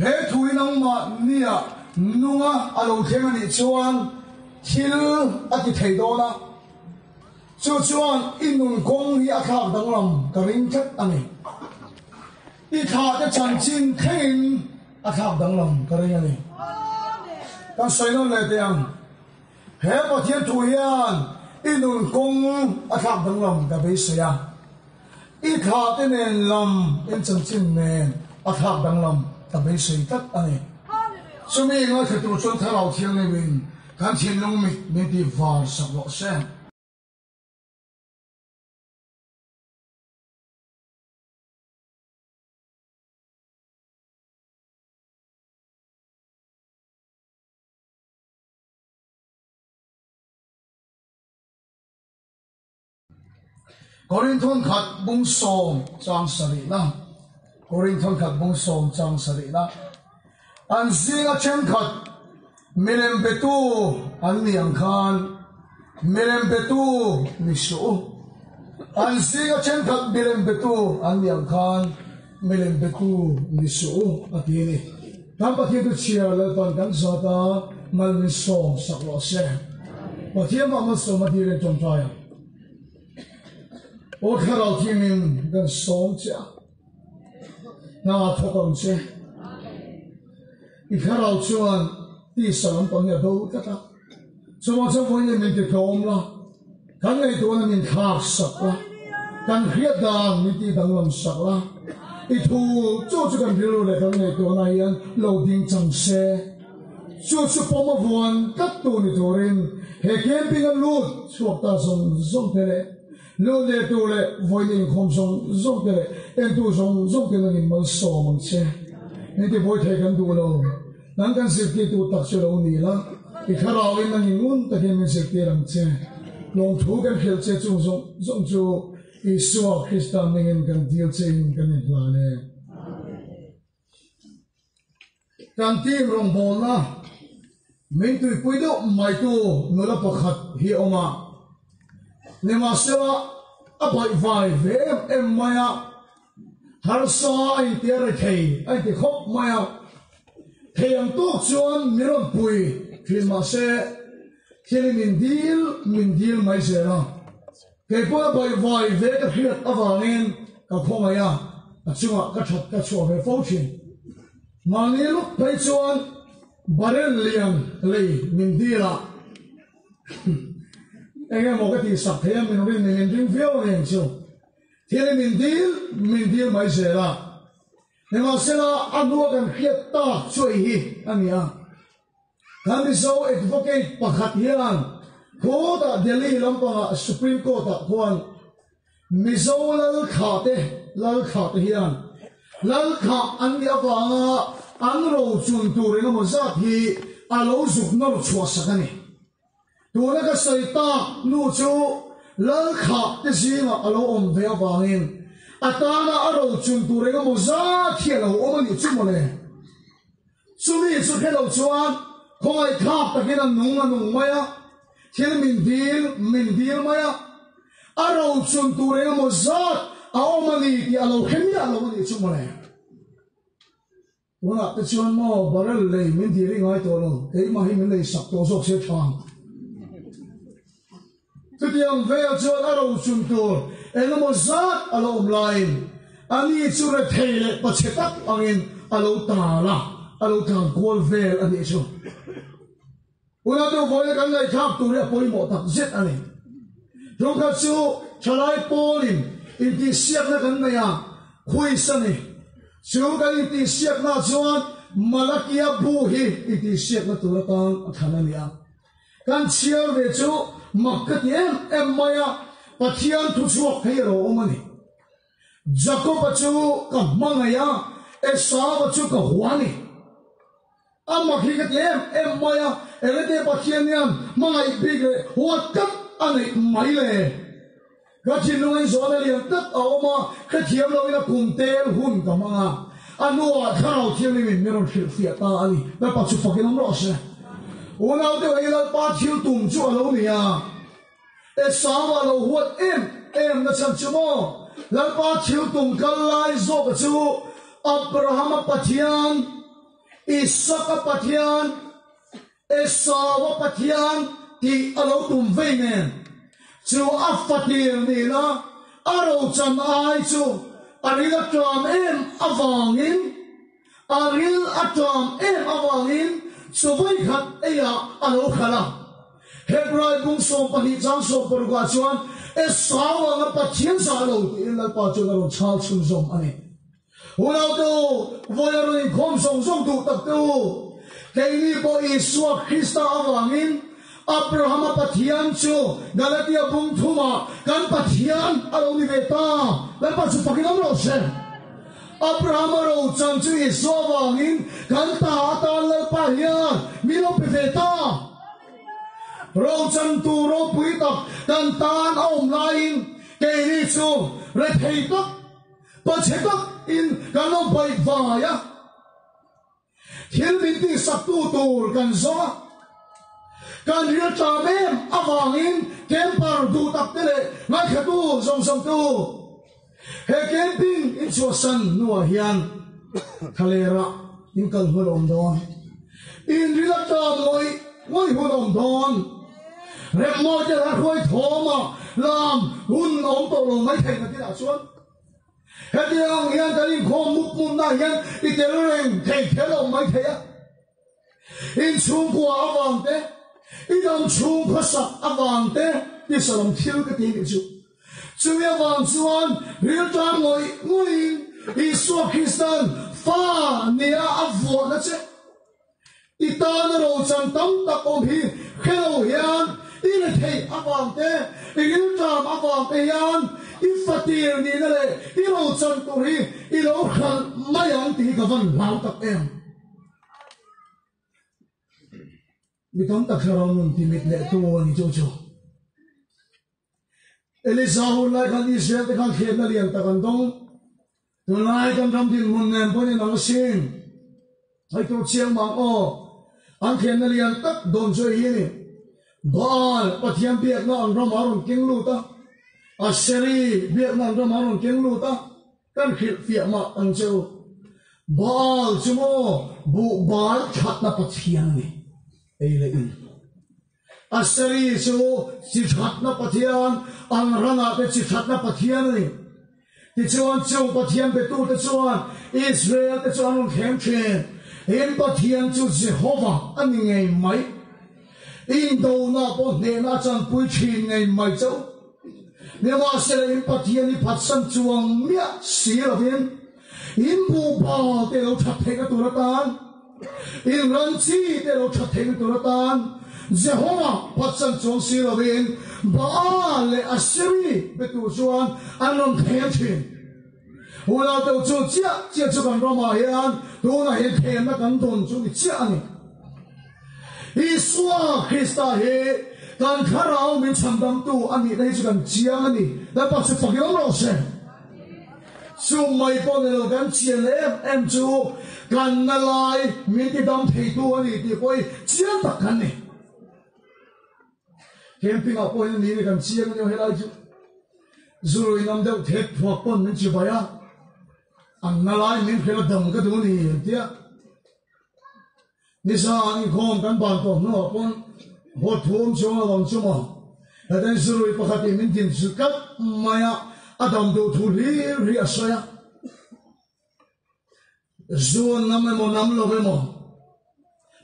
He thu hi nangmahnia nunga a lo thleng a nih chuan thil a ti thei dawn a, chu chuan i nun kawng hi a thlak danglam ka ring tlat a ni. I thlahte chanchin thlengin a thlak danglam ka ring a ni. Kan sawi nawn leh teh ang. He Pathian thu hian i nun kawng a thlak danglam ka beisei a. I thlahte nen lam in chanchin nen a thlak danglam ka beisei tlat a ni. Chumi ngaithla tur chuan Thlarau Thianghlim in kan thinlung mit min ti var sak rawh se. Korinthon khat bung sawm chang sarihna Korinthon khat bung sawm chang sarihna An zinga thenkhat milem betu an ni ang khan milem betu ni suh u. An zinga thenkhat milem betu an ni ang khan milem betu ni suh u a ti a ni. Kan Pathian chu chhiar Lalpan kan zat a, mal min sawm sak rawh se. Pathian vang malsawm a dirin tawngtai ang. Aw Thlarau Thiangin kan sawm che a, hna thawk ang che. I Thlarau chuan tisa lampang hi a do tlat a, chuvang chuan vawiin min ti tlawm la, kan ngaihtuahna min thlak sak la, kan hriat dan min tih danglam sak la, i thu chu chu kan rilru leh kan ngaihtuahna hian lo ding chang se. Chu chu pawm a vuan tlat tu ni turin he camping a lut chhuak ta zawng zawng te leh lut leh tu leh vawiin inkhawm zawng zawng te leh entu zawng zawng te nangin malsawm ang che. Min ti buai thei kan duh lo. Nang kan zirtirtu tak chu lo ni la, i thlarauin nangin ngun takin min zirtir ang che. Lawmthu kan hrilh che chung zawng zawng chu Isua Krista hmingin kan dil chein kan inhlan e. Kan team rawngbawlna min tuipui deuh maitu nula pakhat hi a awm a, nimahsela a baihvai ve em em mai a, harsa a inti a ri thei a inti khawp mai a, thei ang tawk chuan mi rawn pui thin mahse thil hi min dil min dil mai zel a. Kei pawh a baihvai ve ka hriat avangin ka khawngaih a, a chungah ka that ka chhuah ve fo thin. Mahni luk phei chuan barrel lian lei min dil a, eng emaw ka tihsak thei a, min rin min ring viau a ni ang chu. Thil hi min dil min dil mai zel a, nimahsela a hnua kan hriat tak chuai hi a ni a. Kan Mizo advocate pakhat hian khawtah Delhi lampangah Supreme Court ah khuan Mizo lalthlah te lalthlah te hian lalthlah an nih avanga an rochun tur engemaw zat hi a lo zuk nawr chhuah sak a ni. Tuna ka sawi tak nu chu lalthlah te zingah a lo awm ve avangin a tana a rochun tur engemaw zat hi a lo awm a nih chu mawle. Chumi chu hre lo chuan khawngaihthlak takin a nung a nung mai a, thil min dil min dil mai a, a rochun tur eng emaw zat a awm a ni tih a lo hre miah lo a nih chu mawle. Tunah te chuan maw barrel lei min dil i ngai tawh lo, keimah hi min lei sak tawh zawk se tha ang. Chutiang vel chuan a rochun tur eng emaw zat a lo awm laiin a ni chu rethei leh pachhe tak angin a lo tal a, a lo tlan kual vel a nih chu. Una deuh vawiin kan ngaihthlak tur hi a pawimawh tak zet a ni. Tumkhat chu thalai pawlin intihsiakna kan nei a, quiz a ni. Chu kan intihsiakna chuan Malakia bu hi intihsiakna tur atan a thlan a ni a. Kan chhiar ve chu mak ka ti em em mai a, Pathian thu chhuak thei a lo awm a ni. Jakob-a chu ka hmangaih a, Esau-a chu ka hua a ni. A mak hi ka ti em em mai a, engati Pathian hian hmangaih bik leh hua tlat a neih mai le? Ka thinlungin zawhna lian tak a awm a, hrethiam loin a kum tel hun ka hmang a, a hnuah Thlarau Thianghlimin min rawn hrilhfiah ta a ni. Lalpa chu fakin awm rawh se. Unau deuh hi Lalpa thil tum chu a lo ni a, Esau a lo huat em em na chhan chu maw? Lalpa thil tum kal lai zawka chu Abrahama Pathian. Isaka Pathian, Esauva Pathian tih a lo tum vei nen, chu a fatir nihna a rochan ai chu a ril a ṭam em avangin, a ril a ṭam em avangin chu vawikhat eiah a lo khalh a. Hebrai bung 12 chang 16 ah chuan Esau anga Pathian zah lo tiin Lalpa chuan a rawn chhal chhunzawm a ni. Unaute u, vawi a rawn inkhawm zawng zawng duh tak te u, keini pawh Isua Krista avangin Abrahama Pathian chu Galatia bung thumah kan Pathian a lo ni ve ta. Lalpa chu fakin awm rawh se. Abrahama rochan chu Isua avangin kan ta atan Lalpa hian min lo pe ve ta. Rochantu ropui tak kan tan a awm laiin keini chu rethei tak, Pachhe tak in kan lo baih vai a, thil min tihsaktu tur kan zawng a, kan ril tlam em avangin camper duh tak te leh ngaithlatu zawng zawng te u, he camping in chhuahsan hnuah hian thlalerah in kal hun a awm dawn, in ril a tlam ngawih ngawih hun a awm dawn, remmawi te la hruai thawm a lam hun a awm tawh lo mai thei na tinah chuan. Hetiang hian kan inkhawm mup mupna hian i tel reng thei kher lo mai thei a. Inchhungkua avang te, i dam chhung khawsak avang te tisa lam thil ka ti nih chu. Chumi avang chuan rilṭam ngawih ngawihin Isua Kristan fa nia a vuahna che. I tana rochan tam tak awm hi hre lo hian i retheih avang te, i rilṭam avang te hian i fatir nihna leh i rochan tur hi i lo hralh mai ang tih hi ka van hlau tak em. Mi tam tak thlarau nun ti mit leh tu a ni chu chu. Elisa hun lai khan Israel te khan thlenna lian tak an dawng. Tunlai kan ram dinhmun nen pawhin in ang asin. Hei tur chiang mang aw. An thlenna lian tak dawn chu hei hi a ni. Baal Pathian biakna an ramah a rawn keng lut a. Aseri biakna an ramah a rawn keng lut a. Kan hrilhfiah mah ang che u. Baal chu maw buhbal thatna Pathian a ni. Ei leh in. Aseri chu chi thatna Pathian, an rangah te chi thatna Pathian a ni. Tichuan, chung Pathian betute chuan Israel te chu an rawn thleng thin. In Pathian chu Jehova a ni ngei mai. Indona pawh hnehna a chanpui thin ngei mai chauh. Nimahsela in Pathian i phatsan chuang miah si lovin, in buhbal te lo that theihna tur atan, In ran chi te lo that theihna tur atan Jehova phatsan chuang si lovin Baal leh Aseri be tur chuan an rawn thleng thin. Unau teuh chu chiah chiah chu kan ramah hian tunah hian thlenna kan dawn chu ni chiah a ni. Isua Krista hi kan thlarau min chhandamtu a nihna hi chu kan chiang a ni. Lalpa chu fak i awm rawh se. Chu mai pawh ni lo kan chian em em chu kan na lai min ti dam theitu a ni tih pawh hi chiang tak kan ni. Camping ah pawh hian ni ni kan chiang a nia helai chu. Zurui nam deuh thek thuak pawn min chibai a, an na lai min hrilh a dam ka duh a ni an tia. Nisa an inkhawm kan ban tawh hnuah pawn haw thum chuang a vang chu maw? Heten zurui pakhatin min din chu tlat mai a, a dam duh thu hlir hi a sawi a. Zu an nam emaw nam lo emaw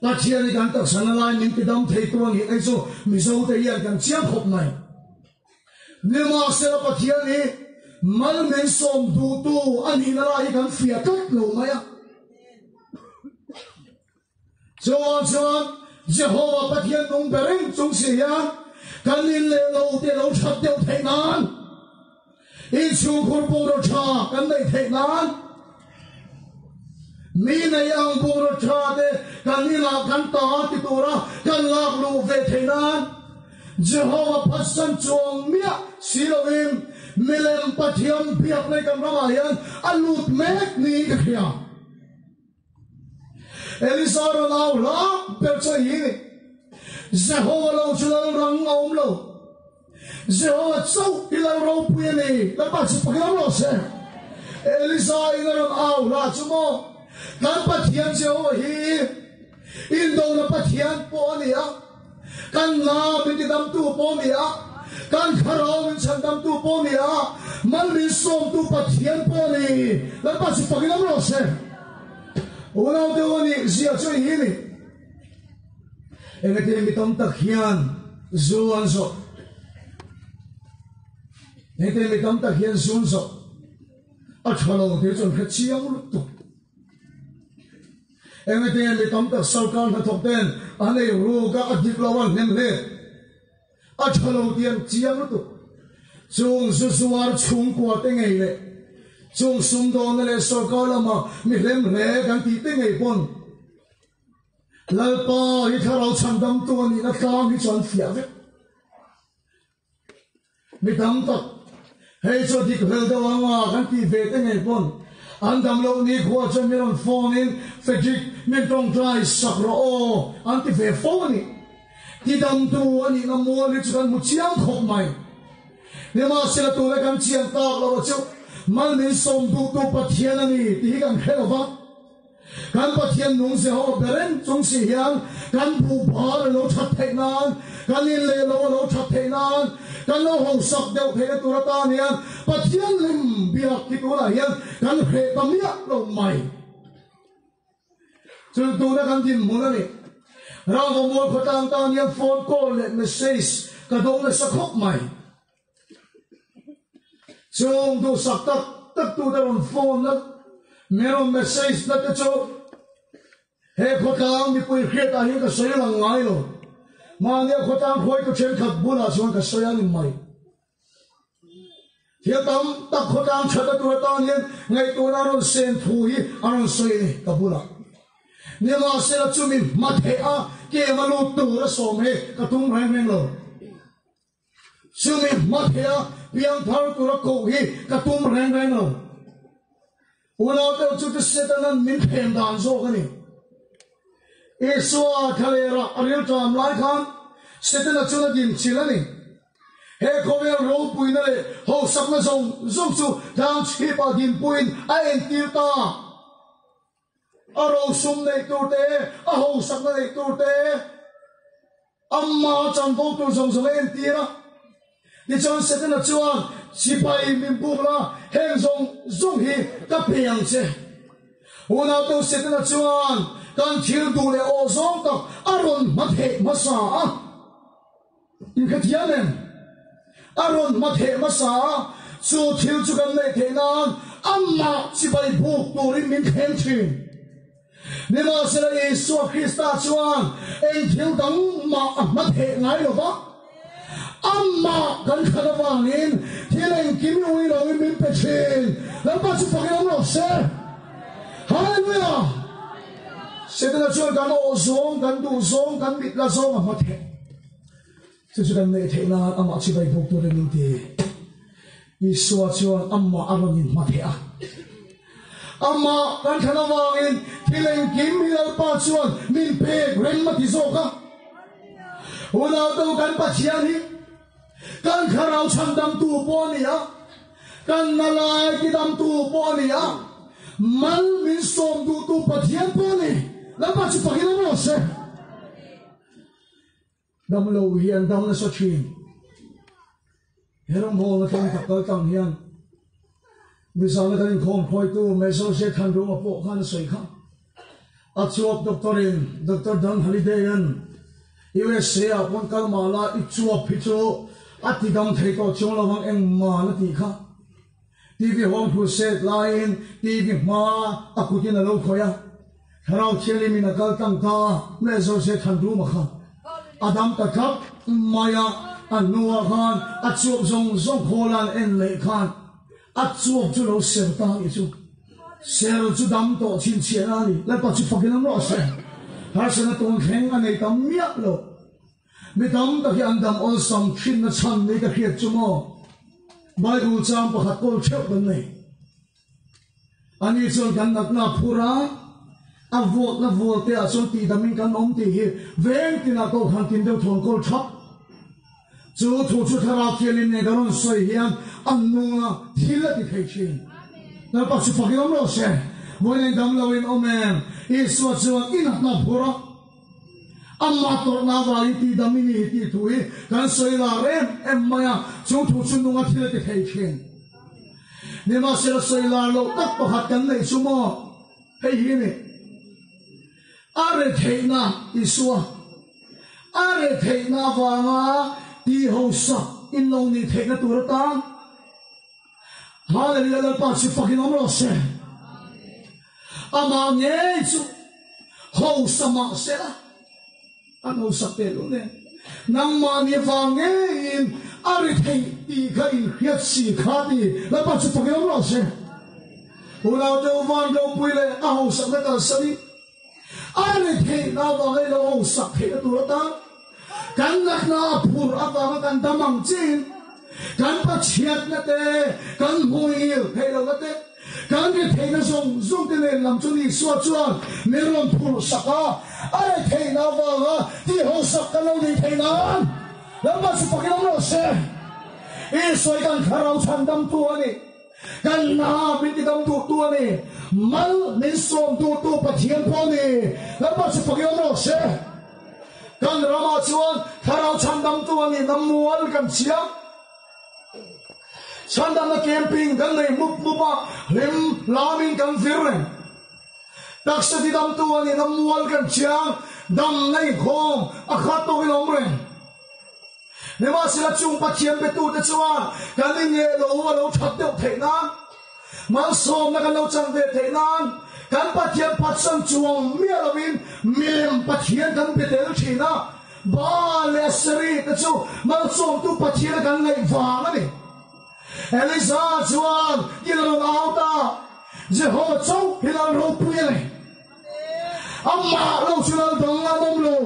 Pathian hi kan taksa na lai min ti dam thei tu a nih hei chu Mizo te hian kan chiang khawp mai. Nimahsela Pathian hi mal min sawm duhtu a nihna lai hi kan fiah tlat lo mai a. Chuvang chuan Jehova Pathian nung ber reng chung si hian kan in leh lo te lo that deuh theih nan, inchhungkhur bungraw tha kan neih theih nan, mi nei ang bungraw tha te kan inah kan ta ti tura kan lak luh ve theih nan, Jehova phatsan chuang miah si lovin milem Pathian biak nei kan ramah hian a lut mek niin ka hria. Elisa rawn au hla ber chu a hi ni. Jehova lo chu lal rang a awm lo. Jehova chauh hi lal ropui a ni. Lalpa chu pakin awm rawh se. Elisa in a rawn au hla chu maw, kan Pathian Jehova hi. lohna Pathian pawh a ni a, kan na min tidamtu pawh a ni a, kan thlarau min chhandamtu pawh a ni a, mal min sawmtu Pathian pawh a ni. Lalpa chu fakin awm rawh se. Unau deuh a nih zia chu i hi ni. Engati mi tam tak hian zu an zawh? Engati mi tam tak hian zu an zawh? A tha lo tih chu an hre chiang lutuk. Engati mi tam tak sarkar hnathawk ten an ei ruk a, a dik lo an hnem hlet. A tha lo tih an chiang lutuk. Chung zu zuar chhungkua te ngei leh chung sumdawnna leh sarkar lama mi hlem hle kan tih te ngei pawn Lalpa hi thlarau chhandamtu a nihna tlang hi chu an fiah vek. Mi tam tak, hei chu a dik hlel deuh ang a kan tih ve te ngei pawn an dam loh ni khua chuan min rawn phone in Frederick min tawngtai sak rawh aw an ti ve fo a ni. Tidamtu a nihna mual hi chu kan hmu chiang khawp mai. Nimahsela tuna kan chian tak loh a chu mal min sawm duhtu Pathian a ni tih hi kan hre lo va. Kan Pathian nung Jehova bereng chung si hian kan buhbar a lo that theih nan, kan in leh lo a lo that theih nan, kan lo hausak deuh theihna tur atan hian Pathian lim biak hi tunah hian kan hreh ta miah lo mai. Chu tuna kan dinhmun a ni. Rangvamual khawtlang tan hian phone call leh message ka dawng nasa khawp mai. Chung duhsak tak tak tute rawn phone na, min rawn message na te chu he khawtlang mipui hriat ah hian ka sawi lang ngai lo. Mahni a khawtlang hruaitu thenkhat bulah chuan ka sawi a ni mai. Thil tam tak khawtlang thatna tur atan hian ngaihtuahna a rawn sen thu hi a rawn sawi a ni ka bulah. Nimahsela chumi hma theih a kem a lut tur a sawm hi ka tum reng reng lo. Chumi hma theih a piangthar tura koh hi ka tum reng reng lo. Unau deuh chu ti Setanan min thlem dan zawk a ni. Isua thlalera a rilṭam lai khan Setana chuan a dinchilh a ni. He khawvel ropuina leh hausakna zawng zawng chu tlangchhipah dinpuiin a entir ta. A rosum neih tur te, a hausakna neih tur te, amma chanvo tur zawng zawng a entir a. Tichuan Setana chuan, Sipai min buk la, heng zawng zawng hi ka pe ang che. Unautu Setana chuan kan thil duh leh awh zawng tak a rawn hma theih hmasa a. Inkhathiam em? A rawn hma theh hmasa a, chu thil chu kan neih theih nan amah chibai buk turin min thleng thin. Nimahsela Isua Krista chuan eng thil dang mah a hma theh ngai lo va, amah kan thlan avangin thil engkim i ui loin min pe thin. Lalpa chu fakin awm rawh se. Hallelujah! Setana chuan kan awh zawng, kan duh zawng, kan mit la zawng a hma theh. Chu chu kan neih theih nan amah chibai bawk turin min ti. Isua chuan amah a rawn inhma theh a. Amah kan thlan avangin thil engkim hi Lalpa chuan min pek rem a ti zawk a. Unautu kan Pathian hi kan thlarau chhandamtu pawh a ni a, kan nalai tidamtu pawh a ni a, mal min sawm duhtu Pathian pawh a ni. Lalpa chu fakin awm rawh se. Damlo hi an dam nasa thin. He rawngbawlna tlang tak kal tlang hian Mizana kan inkhawm hruaitu Major J. Khanruma pawh khan a sawi kha. A chuap doctor in Doctor Dan Halliday an USA ah pawn kal mah la i chuap hi chu a ti dam thei tawh chuang lo ang engmah a tih kha. TV home crusade laiin TV hma a kutin a lo khawih a, Thlarau Thianghlimin a kal tlang ta a, meh zawh se Thanruma kha a dam ta thlap mai a, a hnuah khan a chuap zawng zawng khawl a an en leh khan a chuap chu lo ser ta a nih chu. Ser chu dam tawh chhinchhiahna a ni. Lalpa chu fakin awm rawh se. Harsatna tun thleng a nei tam miah lo. Mi tam tak hi an dam awlsam thinna chhan ni ka hriat chu maw? Bible chang pakhat kawl theuh kan nei. Ani chuan kan natna a phur a, a vuakna vual te ah chuan tihdamin kan awm tih hi veng tinah kohhran tin deuh thawn kawl thap. Chu thu chu Thlarau Thianghlim nen kan rawn sawi hian a nung a, thil a ti thei thin. Lalpa chu fakin awm rawh se. Vawiin dam loin awm em? Isua chuan i natna a phur a. Ama tawrhna avangin tihdam i ni tih thu hi kan sawi lar em em mai a, chu thu chu nunga thil a ti thei thin. Nimahsela sawi lar loh tak pakhat kan neih chu maw hei hi a ni. A retheihna Isua a retheihna avanga tihhausak in lo nih theihna tur atan Hallelujah Lalpa chu fakin awm rawh se. Amah ngei chu hausa mah sela an hausak teh lul nen nangmahni vang ngeiin a ri theih tih kha in hriat si kha ti Lalpa chu fakin awm rawh se. Unaute u van ropui leh a hausakna kalsanin A ri theihna avanga i lo hausak theihna tur atan kan natna a phur avanga kan dam ang chiin kan pachhiatna te, kan hmuingil theih lohna te, kan ri theihna zawng zawng te nen lam chu Isua chuan min rawn phur sak a, a ri theihna avanga tih hausak kan lo nih theih nan Lalpa chu fakin awm rawh se. Isua hi kan thlarau chhandamtu a ni. Kan hna min tidam duhtu a ni. Mal min sawm duhtu Pathian pawh a ni. Lalpa chu fak i awm rawh se. Kan ramah chuan Thlarau chhandamtu a nihna mual kan chiang. Chhandamna camping kan nei mup mup a, hlim lamin kan vir reng. Taksa tidamtu a nihna mual kan chiang. Damna inkhawm a khat tawkin a awm reng. Nimahsela chung Pathian betute chuan kan inngeh lo a lo that deuh theih nan, malsawmna kan lo chan ve theih nan, kan Pathian phatsan chuang miah lovin milem Pathian kan be tel thin a, Baal leh Aseri te chu malsawmtu Pathian a kan ngaih vang a ni. Elisa chuan in a rawn au ta, Jehova chauh hi lal ropui a ni. Amah lo chu lal dang an awm lo.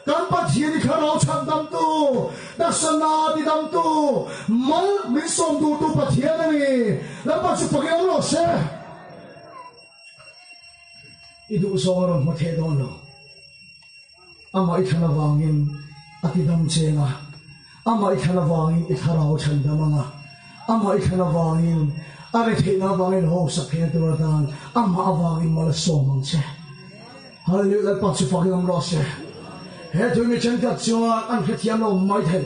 Kan Pathian i thlarau chhandamtu, taksa na tidamtu, mal min sawm duhtu Pathian a ni. Lalpa chu fakin awm rawh se. I duhzawng a rawn hmu thei dawn lo. Amah i thlan avangin a tidam cheng a, amah i thlan avangin i thlarau a chhandam ang a, amah i thlan avangin a retheihna avangin hawksak theihna tur atan amah avangin mal a sawm ang che. Hallelujah Lalpa chu fakin awm rawh se. He thu mi thenkhat chuan an hrethiam lo mai thei.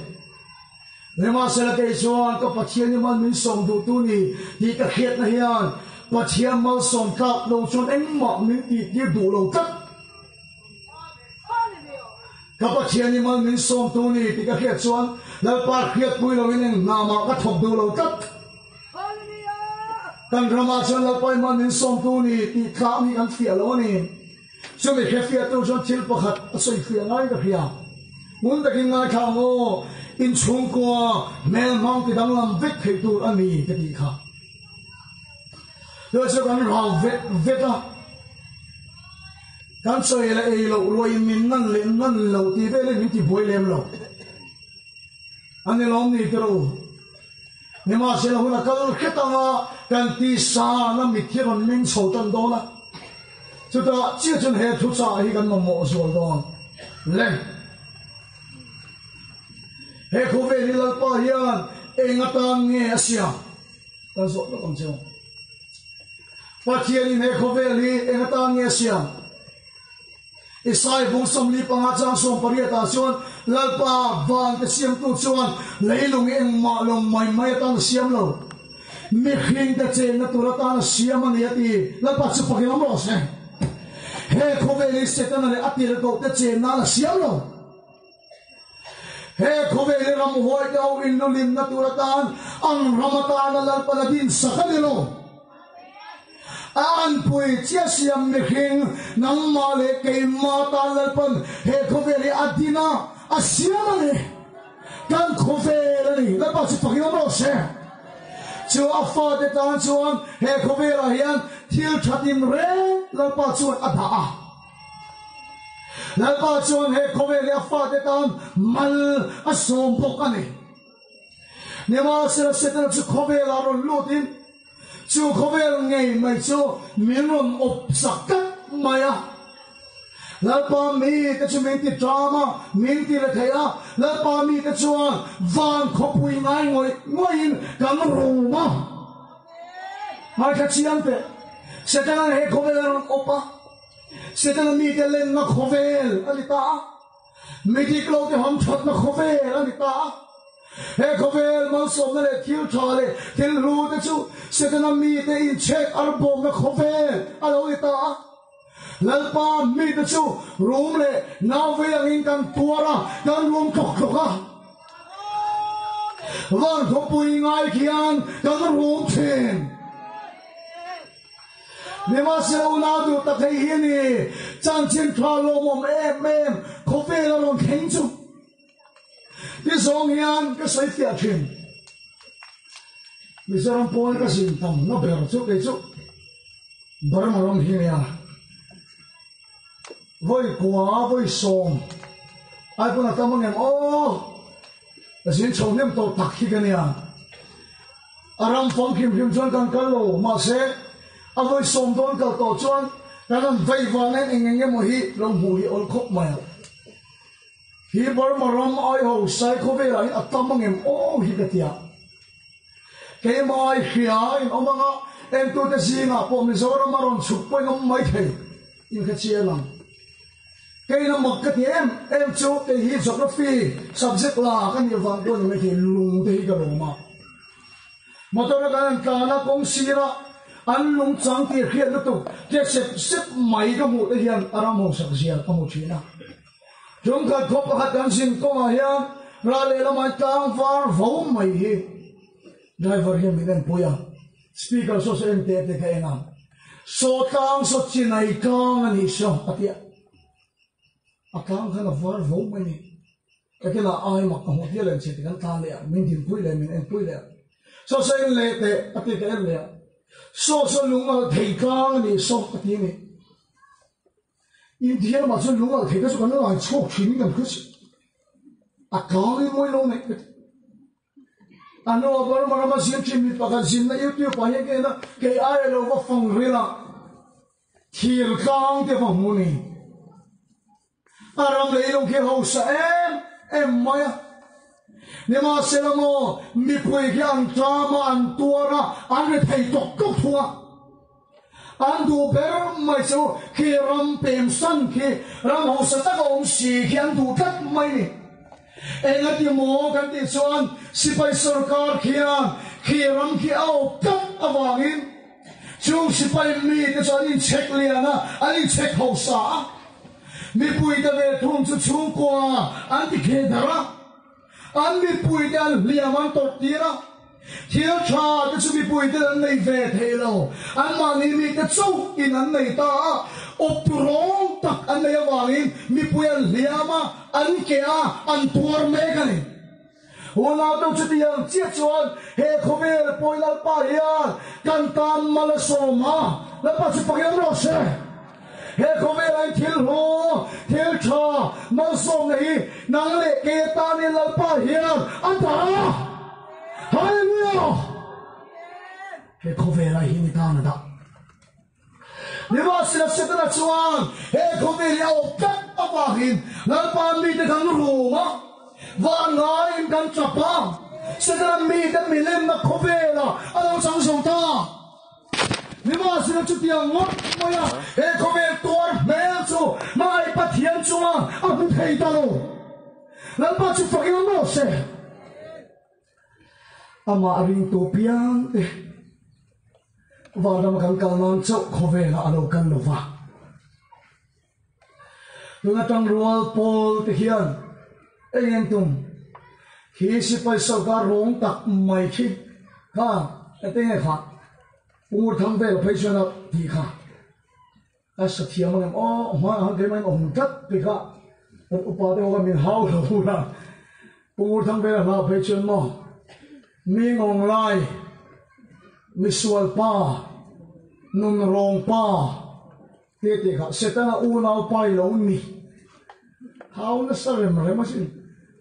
Nimahsela kei chuan ka Pathian i mal min sawm duhtu ni tih ka hriatna hian Pathian malsawm tlak lo chuan engmah min tihtir duh lo tlat. Ka Pathian i mal min sawmtu ni tih ka hriat chuan Lalpa hriatpui loin eng hna mah ka thawk duh lo tlat. Kan ramah chuan Lalpa i mal min sawmtu ni tih tlak hi kan fiah lo a ni. Chumi hrefiahtu chuan thil pakhat a sawifiah ngai ka hria. Ngun takin ngaithla ang aw, inchhungkua hmel hmang ti danglam vek theih tur a ni ka tih kha. Chu chu kan rau vet vet a, kan chawi leh ei loh ruaiin min nan leh nan lo tih velin min ti buai lem lo. A ni lawm ni tiraw? Nimahsela hun a kal hret anga kan tisa na mit hi rawn meng chho tan dawn a, chutah chiah chuan he thuchah hi kan mamawh zual dawn le. He khawvel hi Lalpa hian eng atan nge a siam? Kan zawh lawk ang cheu. Pathianin he khawvel hi eng atan nge a siam? Isai bung 45 chang 18 ah chuan Lalpa van te siamtu chuan leilung engmah lo mai mai atan a siam lo. Mihring te chenna tur atan a siam a ni a ti. Lalpa chu fakin awm rawh se. He khawvel hi Setana leh a tirhkoh te chen nan a siam lo. He khawvel hi ramhuai te ho inlulinna tur atan ang ram atana Lalpan a din sak a ni lo. A anpui chiah siam mihring nangmah leh keimah tan Lalpan he khawvel hi a din a, a siam a ni. Kan khawvel a ni. Lalpa chu fakin awm rawh se. Chu a fate tan chuan he khawvelah hian thil thatin reng Lalpa chuan a dah a. Lalpa chuan he khawvel hi a fate tan mal a sawm bawk a ni. Nimahsela Setana chu khawvelah rawn lutin chu khawvel ngei mai chu min rawn awp sak tlat mai a. Lalpa mite chu min ti ṭam a, min ti re thei a, Lalpa mite chuan van khawpui ngai ngawih ngawihin kan rum a. Ngaithla chiang teh, Setana'n he khawvel a rawn awp a. Setana mite lenna khawvel a ni ta a. Mi dik lo te hamthatna khawvel a ni ta a. He khawvel malsawmna leh thil tha leh thil hlu te chu Setana mite inchhek arbawmna khawvel a lo ni ta a. Lalpa mite chu rum leh nauvei angin kan tuar a, kan rum tlawk tlawk a. Van khawpui ngai khian kan rum thin. Nimahsela unau duh tak hei hi a ni, chanchin tha lawmawm em em khawvel a rawn thleng chu. Ti zawng hian ka sawi fiah thin. Mizoram pawn ka zin tam na ber chu kei chu Burma ram hi nia. Vawi kua, vawi sawm ai pawn a tam angem aw. Ka zin chho hnem tawh tak hi ka nia. A ram fam hrim hrim chuan kan kal lo, mahse a vawi sawm dawn kal tawh chuan kan rawn vei vang en eng eng emaw hi lo hmuh hi awl khawp mai a. Hi Burma ram aiho sai khawvelah hian a tam angem aw hi ka tia. Keimah ai hria in awm anga entute zingah pawh Mizoram a rawn chhuk pawhin awm mai thei in ka chiang ang. Keina mak ka ti em em chu kei hi Geography subject la ka nih vang pawh ni maithei lung te hi ka lawm a. Motor a kan han tlan a kawng sira an lung chang tih hriat lutuk tia sep sep mai ka hmuh te hian a ram hausak zia ka hmu thin a. Tumkhat khaw pakhat kan zin kawngah hian ral lehlamah tlang var vo mai hi driver hian min enpui a, speaker saw saw en teh te ka en a, saw tlang saw chinai tlang a nih saw a ti a, a tlang khan a var vo mai ni. Ka kila ai mak ka hmuh tir leh che ti kan tlan leh a, min dinpui leh min enpui leh a, saw saw en leh teh a ti ka en leh a, saw saw lung alh thei tlang a nih saw a ti a ni. India lamah chuan lung alh thei te chu kan la lai chhuak thin in kan hre si. A tlang in mawi lo neih ka ti. A hnuah Burma rama zin thin mi pakhat zinna YouTube ah hian ka en a, kei aia lo va fang ril a, thir tlang te va hmu ni. A ram leilung khi hausa em em mai a. Nimahsela maw mipui khi an tlam a, an tuar a, an ri thei tawk tawk thung a. An duh ber mai chu khi ram pem san khi ram hausa tak a awm si khi an duh tlat mai ni. Engati maw kan tih chuan sipai sorkar khian khi ram khi a awp tlat avangin chung sipai mite chu an inchhek lian a, an inchhek hausa a. Mipuite ve thung chu chhungkua an ti kheh darh a. An mipuite an hliam an tawrh tir a, thil tha te chu mipuite an nei ve thei lo. Anmahni mite chauh in an nei ta a, awptu rawng tak an nei avangin mipui an hliam a, an keh a, an tuar mek a ni. Unau deuh chutiang chiah chuan he khawvel pawi Lalpa hian kan tan mal a sawm a, Lalpa chu pakin awm rawh se. He khawvelah hian thil hlawh, thil tha, malsawmna hi nang leh kei atanin Lalpa hian a dah a. Hallelujah! He khawvelah hian i tan a dah. Nimahsela Setana chuan he khawvel hi a awp tlat avangin Lalpa mite kan rum a, van ngaiin kan tap a. Setana mite milemna khawvelah a lo chang zo ta. Nimahsela chutiang ngawt mai a, he khawvel tuar hmel chu hmangaih Pathian chunga a hmu thei ta lo. Lalpa chu fakin awm rawh se. Amah ringtu piang te vanram kan kal nan chauh khawvelah a lo kal lo va. Tun atang rual pawl te hian eng eng tum khi sipai sorkar rawng tak mai khi kha ete nge kha Ur thang vel phei chuan a tih kha a sa thiam angem aw hmanah khan keimah in awm tlat tih kha kan upa te ho khan min hau lo ula Pu Ur thang vel a hlau phei chuan maw mi ngawng lai misual pa nun rawng pa Tih tih kha Setana unau pa i lo ni. Hau nasa rem rem asin.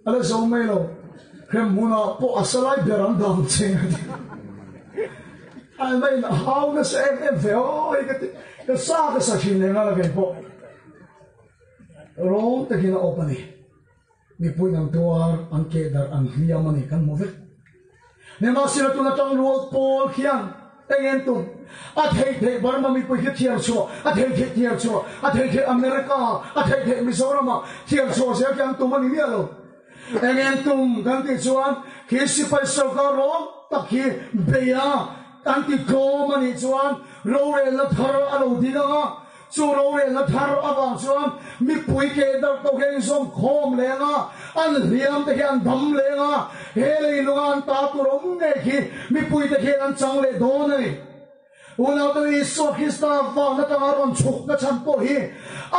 A la zo mai lo. Hrem hmunah pawh a salai ber an dang che a ti. Ai mai in hau nasa em em ve awi ka ti. Ka sa ka sa thin leh nghal a kei pawh. Rawng takin a awp a ni. Mipuiin an tuar, an keh darh, an hliam a ni kan hmu vek. Nimahsela tuna tangrual pawl khian. Eng en tum? A theih theih Burma mipui khi thiar chhuah, a theih theih thiar chhuah, a theih theih America, a theih theih Mizoram-ah thiar chhuah zel khi an tum a ni miah lo. Eng en tum kan tih chuan khi sipai sorkar rawng tak hi bei a an ti tlawm a nih chuan rorelna thar a lo ding ang a, Chu rorelna thar avang chuan mipui keh darh tawh hian inzawm khawm leng a, an hliam te khi an dam leng a, he leilunga an ta tur awm ngei khi mipui te khian an chang leh dawn a ni. Unaute Isua Krista van atanga rawn chhuk na chhan pawh hi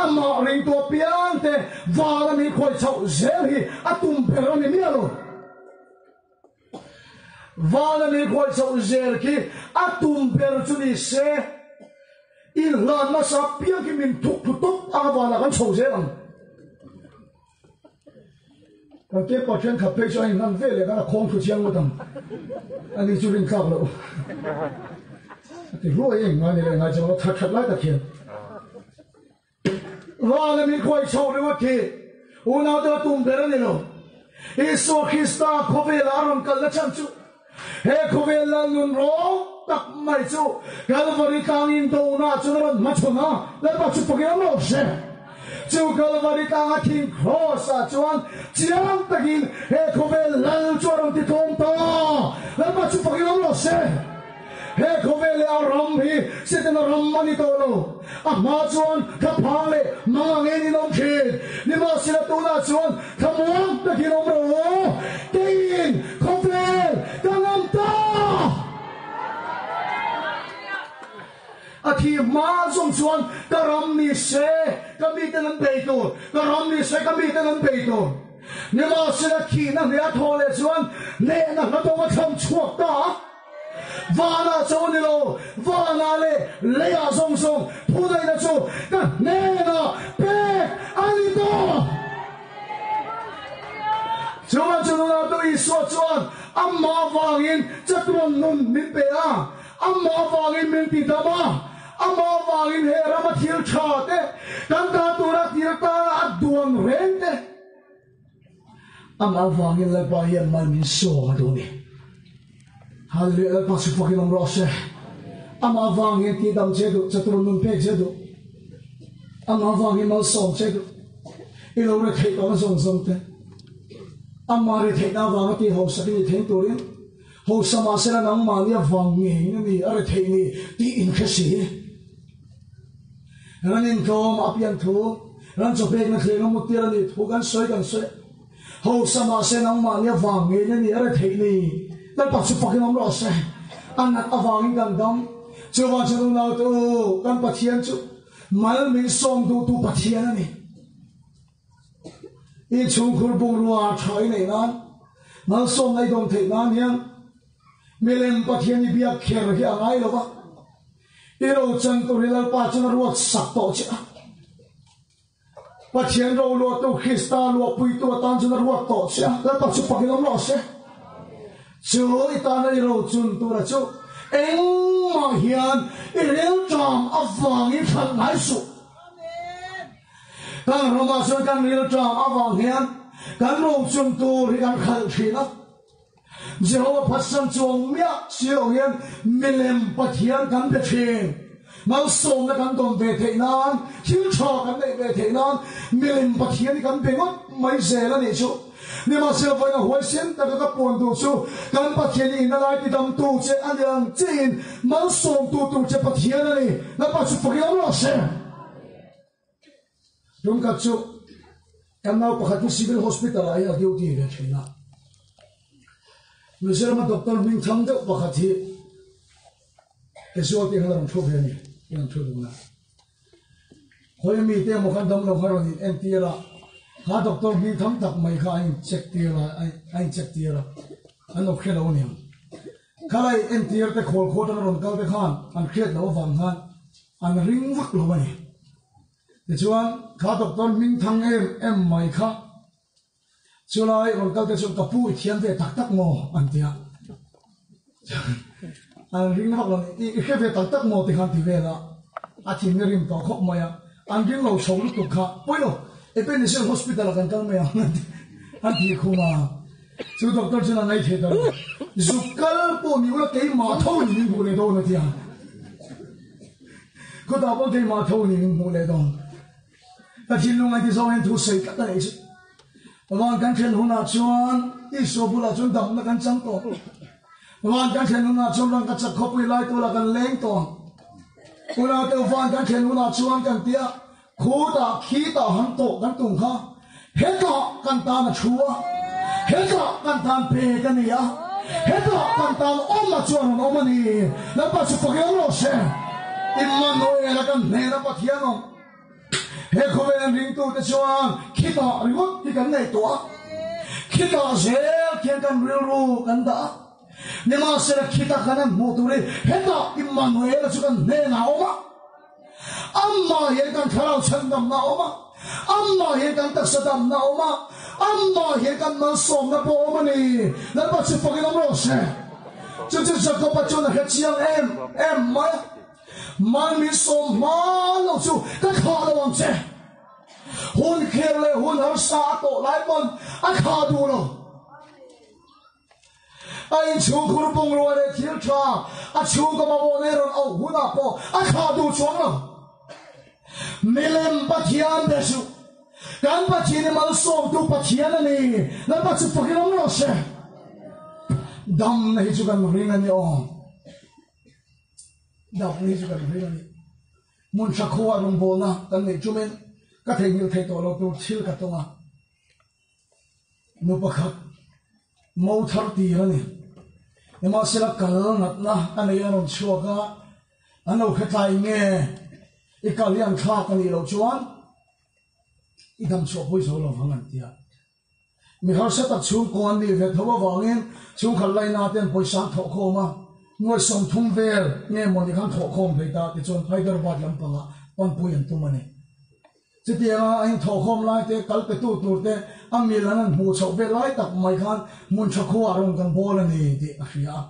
amah ringtu apiang te vana min khawi chhoh zel hi a tum ber a ni miah lo. Vana min khawi chhoh zel khi a tum ber chu ni se, inhlan nasa piang khi min thuk thlu tawp anga vanah kan chho zel ang. Kan kepa thenkhat phei chu a inhlan ve leh khan a khawng thlu chiang ngawt ang. Ani chu rin tlak loh. A ti hluai eng ngai ni leh ngai chuang lo that that lai tak hian. Vana min khawi chho ringawt hi unaute a tum ber a ni lo. Isua Krista khawvela a rawn kalna chhan chu he khawvel lal nun rawng tak mai chu Kalvari tlangin dona chuan a rawn hmachhawn a, Lalpa chu pakin awm lo se. Chu Kalvari tlanga thing Kraws ah chuan chiang takin he khawvel lal chu a rawn ti tlawm ta, Lalpa chu pakin awm lo se. He khawvel leh a ram hi Setana ram a ni tawh lo. A hma chuan thlaphang leh mang angin in awm thin. Nimahsela tunah chuan thlamuang takin awm rawh u. Keiin khawvel ka ngam ta! A thi hma zawng chuan ka ram ni se ka miten an bei tur, ka ram ni se ka miten an bei tur. Nimahsela thihna hleh a thawh leh chuan hnehna hlatawng a thlam chhuak ta a. Vanah cho ni lo, vanah leh leiah zawng zawng thuneihna chu ka hnenah pek a ni tawh. Chuan chu nunah tu Isua chuan amah vangin chatuan nun min pe a, amah vangin min ti dam a, amah vangin he rama thil tha te kan ta tura tir tana a duan reng te, Amah vangin Lalpa hian mal min sawm a duh a ni. Hallelujah, Lalpa chu fakin awm rawh se. Amah vang hian tihdam che duh, chatur nun pek che duh. Amah vang hian malsawm che duh. I lo re theih tawhna zawng zawng te. Amah re theihna avanga ti hausak i ni theng turin hausa mahsela nangmahni avang ngeiin a ni a re theih ni tih inhre si. Ran intlawm a pian thu, ran chawpekna thleng a muttir a nih thu kan sawi kan sawi. Hausa mahse nangmahni avang ngeiin a ni a retheih ni. Lalpa chu fakin awm rawh se. A nat avangin kan dam. Chuvang chuan unaute u, kan Pathian chu mal min sawm duhtu Pathian a ni. I chhungkhur bungrua tha i neih nan, malsawmna i dawn theih nan hian milem Pathian i biak kher hi a ngai lo va. I ro chan tur hi Lalpa chuan a ruat sak tawh che a. Pathian ro luahtu Krista luahpuitu atan chuan a ruat tawh che a. Lalpa chu pakin awm rawh se. Chu i tana i ro chun tura chu engmah hian i rilṭam avangin hralh ngai suh. Kan ramah chuan kan rilṭam avang hian kan ro chun tur hi kan hralh ṭhin a. Jehovah phatsan chuang miah si lo hian milem Pathian kan be thin. Malsawmna kan dawn ve theih nan, thil tha kan neih ve theih nan milem Pathian hi kan be ngawt mai zel a nih chu. Nimahsela vawiin a huaisen taka ka puan duh chu kan Pathian hi ina lai tidamtu che a ni ang chiin malsawmtu tur che Pathian a ni. Lalpa chu fakin awm rawh se. Tumkhat chu kan nau pakhat hi Civil Hospital ah hian a duty ve thin a. Mizorama doctor hming tham deuh pakhat hi casualty khan a rawn thu ve a ni, a rawn thu dun a. Khawi mi te emaw khan damlo kha rawn in entir a, kha doctor hming tham tak mai kha a in check tir a, a in check tir a, an lo hre lo a niang. Khalai entir te khawl khaw atanga rawn kal te khan an hriat loh avang khan An ring vak lo a ni. Tichuan, kha doctor hming thang em em mai kha chulai rawn kal te chuan ka pu i thiam ve tak tak maw? an ti a. An ring vak lo a ni. I hre ve tak tak maw? ti khan ti vel a. A thinna rim tawh khawp mai a. An ring lo chho lutuk kha, Pawi lo, Ebenezer Hospital ah kan kal mai ang an ti khum a. Chu doctor chuan a ngaithei ta lo. Zuk kal pawh ni ula keimah tho ni min hmuh leh dawn a ti a. Khutah pawh keimah tho ni min hmuh leh dawn. Ka thinlung engti zawng hian thu sawi tlat a nei chu. Van kan thlen hunah chuan Isua bulah chuan damna kan chang tawh. Van kan thlen hunah chuan rangka chak khawpui lai tualah kan leng tawh ang. Unau te van kan thlen hunah chuan kan tia khutah khitah han tawh kan tum kha hetah kan tan a thu a, hetah kan tan pek a ni a, hetah kan tan awm a chuan rawn awm a ni. Lalpa chu fak eng rawh se. Immanuel a kan hnena Pathian awm. He khawvel ringtute chuan khitah ringawt hi kan ngaihtuah a, khitah zel khian kan rilru kan dah a. Nimahsela khitah kan han hmuh tur hi hetah Immanuela chu kan hnenah a awm a, amah hian kan thlarau chhandamna a awm a, amah hian kan taksa damna a awm a, amah hian kan malsawmna pawh a awm a ni. Lalpa chu fakin awm rawh se. Chu chu Jakoba chuan a hre chiang em em mai a. Mal min sawm hma lo chu ka thlah lo ang che. Hun khel leh hun harsa a tawh lai pawn a thlah duh lo. A inchhungkhur bungrua leh thil tha a chhungkaw mamawh nei rawn auh hunah pawh a thlah duh chuang lo. Milem Pathian be suh. Kan Pathian hi malsawmtu Pathian a ni. Lalpa chu fakin awm rawh se. Damna hi chu kan ring a ni aw. Dapni chu kan ring a ni. Hmun tha khuaa rawngbawlna kan neih chumin ka theihnghilh theih tawh lo tur thil ka tawng a. Nu pakhat mo thar tir a ni. Nimahsela kal natna a nei a rawn chhuak a, an lo hre tlai nge i kal hi an thlak a nih loh chuan i dam chhuah pui zo lo vang an ti a. Mi harsa tak chhungkaw an nih ve tho avangin chhungkhat laina ten pawisa an thawh khawm a, nuai 30 vel nge mawni khan thawh khawm thei ta tichuan Hyderabad lampangah panpui an tum a ni. Chutianga a inthawh khawm lai te, kal petu tur te a mil an han hmuh chhoh vel lai tak mai khan hmun tha khuaah rawn kan bawl a ni tih a hria a.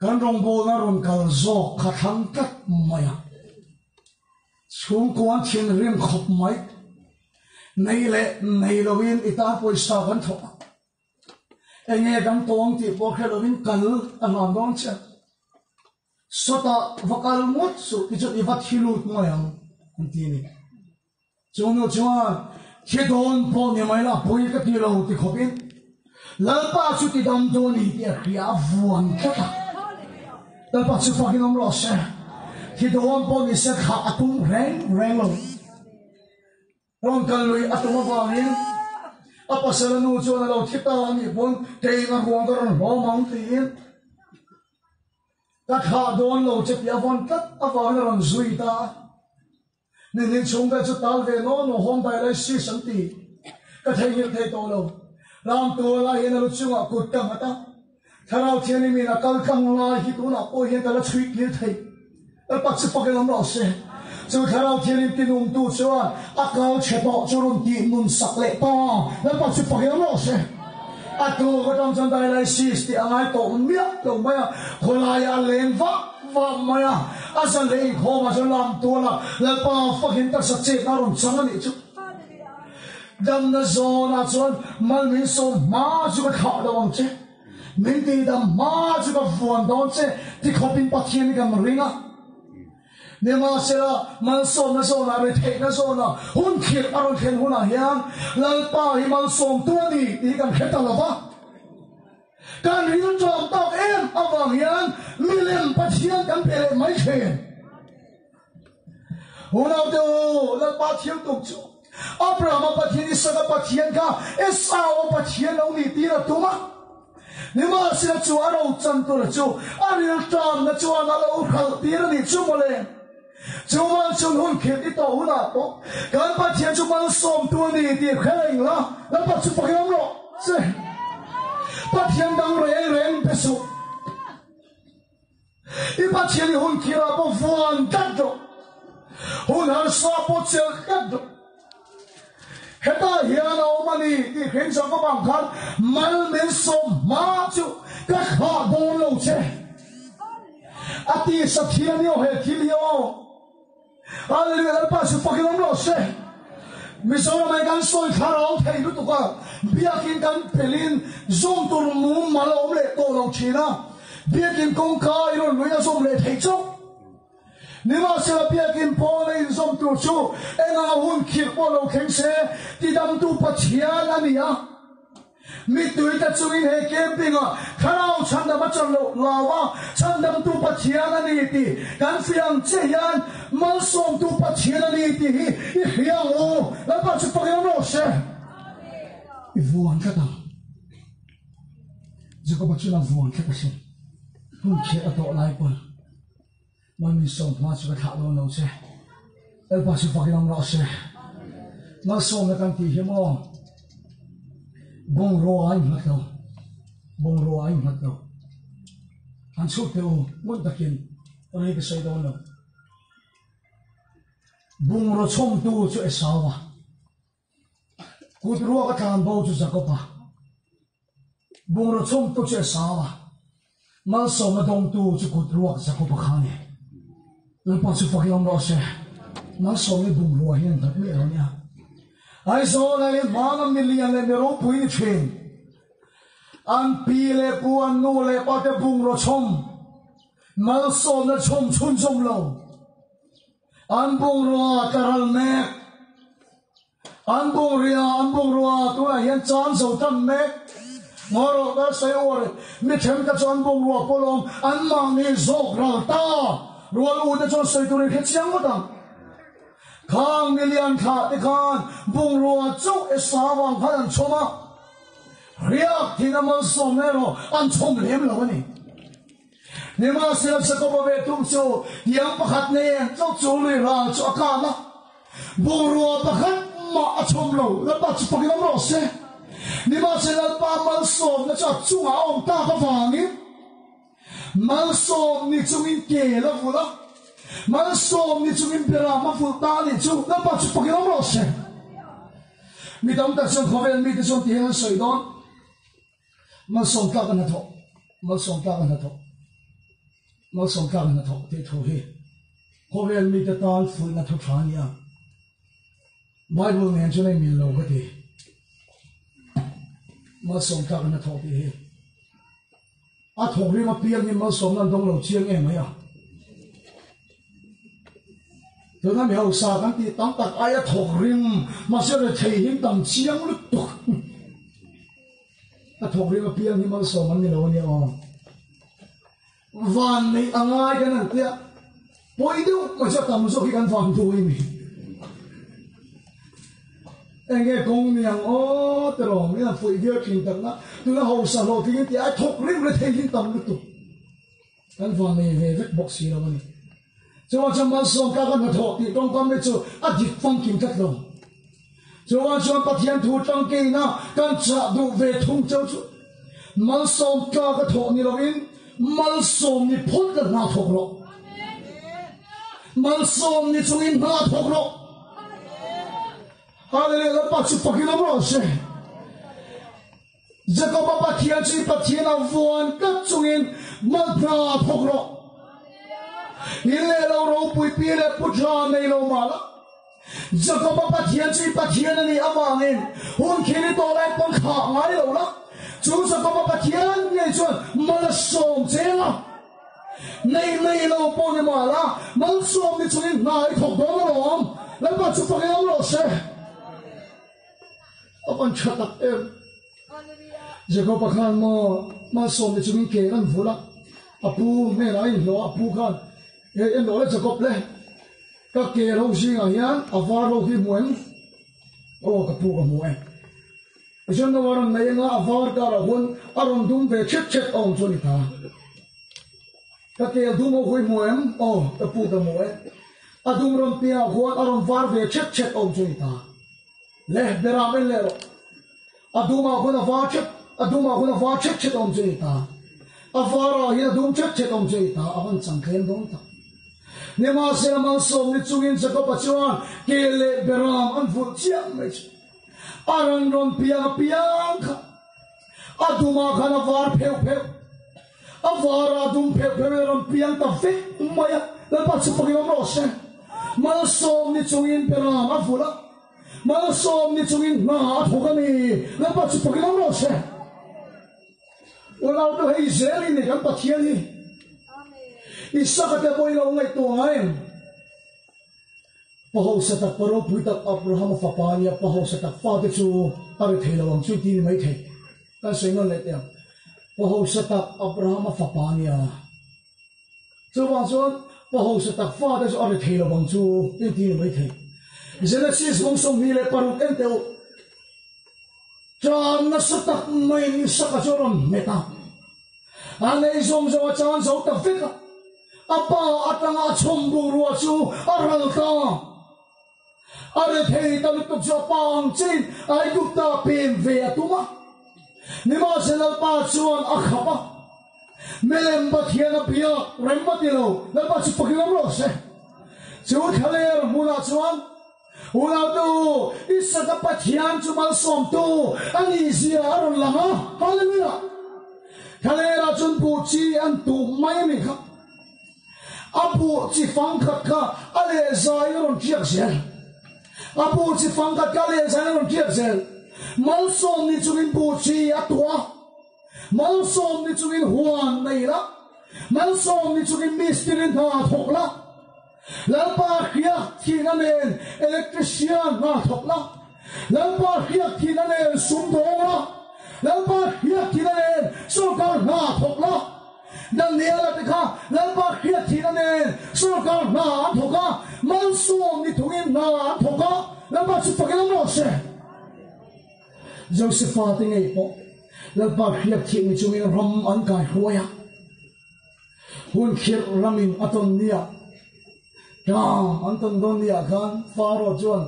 Kan rawngbawlna rawn kal zawk kha thlang tlat mai a, chhungkua an thinrim khawp mai. Nei leh nei loin i tan pawisa kan thawk a, enge kan tawng tih pawh hre loin kal a hlan dawn che a. Sawtah va kal ngawt suh tichuan i va thi lut mai ang an ti a ni. Chu nu chuan, Thi dawn pawh ni mai la, pawi ka ti lo ti khawpin Lalpa chu ti dam dawn ni tih a hria a vuan tlat a. Lalpa chu fakin awm rawh se. Thi dawn pawh ni se thlah a tum reng reng lo. Rawn kal lui a tum avangin a pasal a nu chuan a lo thi ta a nih pawn keiin a ruang ka rawn hlawm ang tiin ka thlah dawn lo che tih a vawn tlat avangin a rawn zui ta a. Nihnih chhung vel chu tal ve nawn aw home dialysis an ti. Ka theihnghilh thei tawh lo. Ram tual ah hian a lu chungah kut ka nghat a. Thlarau Thianghlim in a kal tlang lai hi tunah pawh hian ka la chhui kir thei. Lalpa chu fakin awm rawh se. Chu Thlarau Thianghlim tinungtu chuan a kal chhe tawh chu rawn tih nun sak leh ta. Lalpa chu fakin awm rawh se. A tuk atang chuan dialysis tih a ngai tawh miah lo mai a, khawlaiah a leng vak vak mai a, a zan leh inkhawmah chuan lam tual a, Lalpa fakin taksa chetna a rawn chang a nih chu. Damna zawnah chuan mal min sawm hma chu ka thlah lo ang che, min tihdam hma chu ka vuan dawn che ti khawpin Pathian hi kan ring a. Nimahsela, malsawmna zawnah, retheihna zawnah, hun khirh a rawn thlen hunah hian Lalpa hi malsawmtu a ni tih hi kan hre ta lo va. Kan rilṭawm tawk em avang hian milem Pathian kan pe leh mai thin. Unaute u, Lalpa thil tuk chu Abrahama Pathian, Isaka Pathian kha Esau-a Pathian lo nih tir a tum a. Nimahsela chu a ro chan tur chu a rilṭamna chuan a lo hralh tir a nih chu mawle. Chuvan chun hun khirh i tawh hunah pawh kan Pathian chu malsawmtu a ni tih hre reng la, Lalpa chu fakin awm rawh che. Pathian dang reng reng be suh. I Pathian i hun khirh ah pawh vuan tlat rawh. Hun harsa pawh chelh tlat rawh. Hetah hian a awm a ni tih hrin zawk avang khan mal min sawm hma chu ka thlah dawn lo che. A tisa thil a ni aw he thil hi aw. Hallelujah Lalpa chu fakin awm rawh se. Mizoram ah kan sawi thlarau thei lutuk a, biakin kan pelin zawm tur mumal a awm leh tawh lo thin a, biakin kawngka i rawn lui a zawm leh theih chauh. Nimahsela biakin pawn a inzawm tur chu eng anga hun khirh pawh lo thleng se, tidamtu Pathian a ni a. Mittui te chungin he camping-ah thlarau chhandam a chan loh hlau a, chhandamtu Pathian a ni tih kan hria ang chiah hian malsawmtu Pathian a ni tih hi i hria ang u. Lalpa chu fak eng rawh se. I vuan tlat ang. Jakoba chuan a vuan tlat asin. Hun chhiat a tawh lai pawn. Malsawm hma chu ka thlah dawn lo che. Lalpa chu fakin awm rawh se. Malsawmna kan tih hi maw bungrua a innghat lo. Bungrua a innghat lo. An chhut teh u ngun takin rei ka sawi dawn lo. Bungraw chhawmtu chu Esau a. Kut ruak a tlan bo chu Jakob-a, bungraw chhawmtu chu Esau-a, malsawmna dawngtu chu kut ruak Jakob-a kha a ni. Lalpa chu fakin awm rawh se, malsawmna bungrua hian nghat miah lo nia. Aizawl ah hian hmanga milian leh mi ropui ni thin. An pi leh pu, an nu leh pa te bungraw chhawm, malsawmna chhawm chhunzawm lo. An bungrua ka ral mek. An bungria, an bungrua tunah hian chan zo tan mek. Ngaw rawh ka sawi uar e. Mi thenkhat chu an bungrua pawlawm an mahni zawk ral ta. Rual u te chuan sawi turin hre chiang ngawt ang. Khang milian thlah te khan bungrua chauh e sa vang khan an chhawm a. Riak thina malsawmna erawh an chhawm lem lo a ni. Nimahsela Jakoba ve tum chu tiang pakhat nen chauh chu lui ral chu a kan a, bungrua pakhat mah a chhawm lo. Lalpa chu pakin awm rawh se. Nimahsela Lalpa malsawmna chu a chungah a awm tak avangin malsawm ni chungin kel a vulh a, malsawm ni chungin beram a vulh ta a nih chu. Lalpa chu pakin awm rawh se. Mi tam tak chuan khawvel mite chuan ti hian an sawi dawn. Malsawm tlak a hnathawh, malsawm tlak a hnathawh, malsawm tlak a hnathawh tih thu hi khawvel mite tan fuihna thu tha a ni a. Bible nen chuan a inmil lo ka ti. Malsawm tlak a hnathawh tih hi a thawk rim apiang hi malsawmna an dawng lo chiang em mai a. Tuna mi hausa kan tih tam tak aia thawk rim mahse rethei him tam chiang lutuk. A thawk rim apiang hi malsawm an ni lo a nia aw. Van neih a ngai kan han tia pawi deuh mai chu a tam zawk hi kan van duai mai. Enge kawng ni ang aw ti rawh min han fuih viau thin tak na tuna hausa hlawhtling in tih ai thawk rim rethei hi tam lutuk. Kan van nei ve vek bawk si lo a ni. Chuan chuan malsawm tlak a hnathawh tih tawngkam hi chu a dik famkim tlat lo. Chuan chuan Pathian thu tangkeina kan chah duh ve thung cheu chu malsawm tlak a thawh ni loin malsawm ni phawt la hna thawk rawh. Malsawm ni chungin hna thawk rawh. Hallelujah Lalpa chu fakin awm rawh se. Jakoba Pathian chu i Pathian a vuan tlat chungin malhna thawk rawh. In leh lo ropui pi leh pu tha nei lo mah la, Jakoba Pathian chu i Pathian a nih avangin hun khi ni tawh lai pawn thlah ngai lo la, chu Jakoba Pathian ngei chuan mal a sawm cheng a. Nei nei lo pawh ni mah la, malsawm ni chungin hna i thawk dawn alawm. Lalpa chu fak eng rawh se. A van tha tak em. Jakob-a khan maw malsawm ni chungin ke an vulh a, a pu hnenah a inhlawh a, a pu khan hei en rawh le Jakob le, ka ke ro zingah hian a var ro hi hmu em? Aw ka pu ka hmu e. Tichuan no a rawn nei anga a var karah huan a rawn dum ve chhet chhet a awm chu a ni ta. Ka kel dum ho hui hmu em? Aw, ka pu ka hmu e. A dum rawn piangah khuan a rawn var ve chhet chhet awm chu a ni ta. Le, beram en leh rawh. A dumah khuan a var chhet, a dumah khuan a var chhet chhet awm chu a ni ta. A varah hian a dum chhet chhet awm chu a ni ta. A van chang tlem dawn tak. Nimahsela malsawm ni chungin Jakob-a chuan kel leh beram an vulh chiah mai chu. A rawn rawn piang apiang kha a dumah khan a var pheuh pheuh. A vara dum pheuh pheuh in a rawn piang ta vek mai a, Lalpa chu fakin awm rawh se. Malsawm ni chungin Beram a vulh a. Malsawm ni chungin hna a thawk a ni. Lalpa chu fakin awm rawh se. Unau te hei zel i ni kan Pathian hi. Isaka te pawh i lo ngaihtuah ngai em? Pa hausa tak, pa ropui tak Abrahama fapa a nia, pa hausa tak fate chu a ri thei lo ang chu ti ni mai thei. Kan sawi nawn leh teh ang. Pa hausa tak Abrahama fapa a nia. Chuvang chuan pa hausa tak fate chu a ri thei lo ang chu ti ni mai thei. Genesis bawng 26 en teh u. Chan nasa tak maiin Isaka chu a rawn hmet a. A nei zawng zawng a chan zo ta vek a. A pa atanga a chhawm bungrua chu a ral ta. A rethei ta lutuk chu a pa ang chiin Aigupta pem ve a tum a. Nimahsela Lalpa chuan a khap a. Milem Pathian a biak rem a ti lo. Lalpa chu fakin awm rawh se. Chu thlaler hmunah chuan Unaute u, Isaka Pathian chu malsawmtu a nih zia a rawn lang a. Hallelujah! Thlalerah chuan buh chi an tuh mai a nih kha. A buh chi fangkhat kha a lehzaiin a rawn tiak zel. A buh chi fangkhat kha a lehzaiin a rawn tiak zel. Malsawm ni chungin buh chi a tuah a. Malsawm ni chungin huan nei la. Malsawm ni chungin mistiri hna thawk la. Lalpa hriak thihna nen electrician hna thawk la. Lalpa hriak thihna nen sum dawng la. Lalpa hriak thihna nen sorkar hna thawk la. Daniela te kha Lalpa hriak thihna nen sorkar hna an thawk a, malsawm ni thungin hna an thawk a, Lalpa chu fakin awm rawh se. Josefa te ngei pawh Lalpa hriak thih ni chungin ram an kai hruai a. Hun khirh ramin a tawn nia, tlang an tawn dawn niah khan Faro chuan,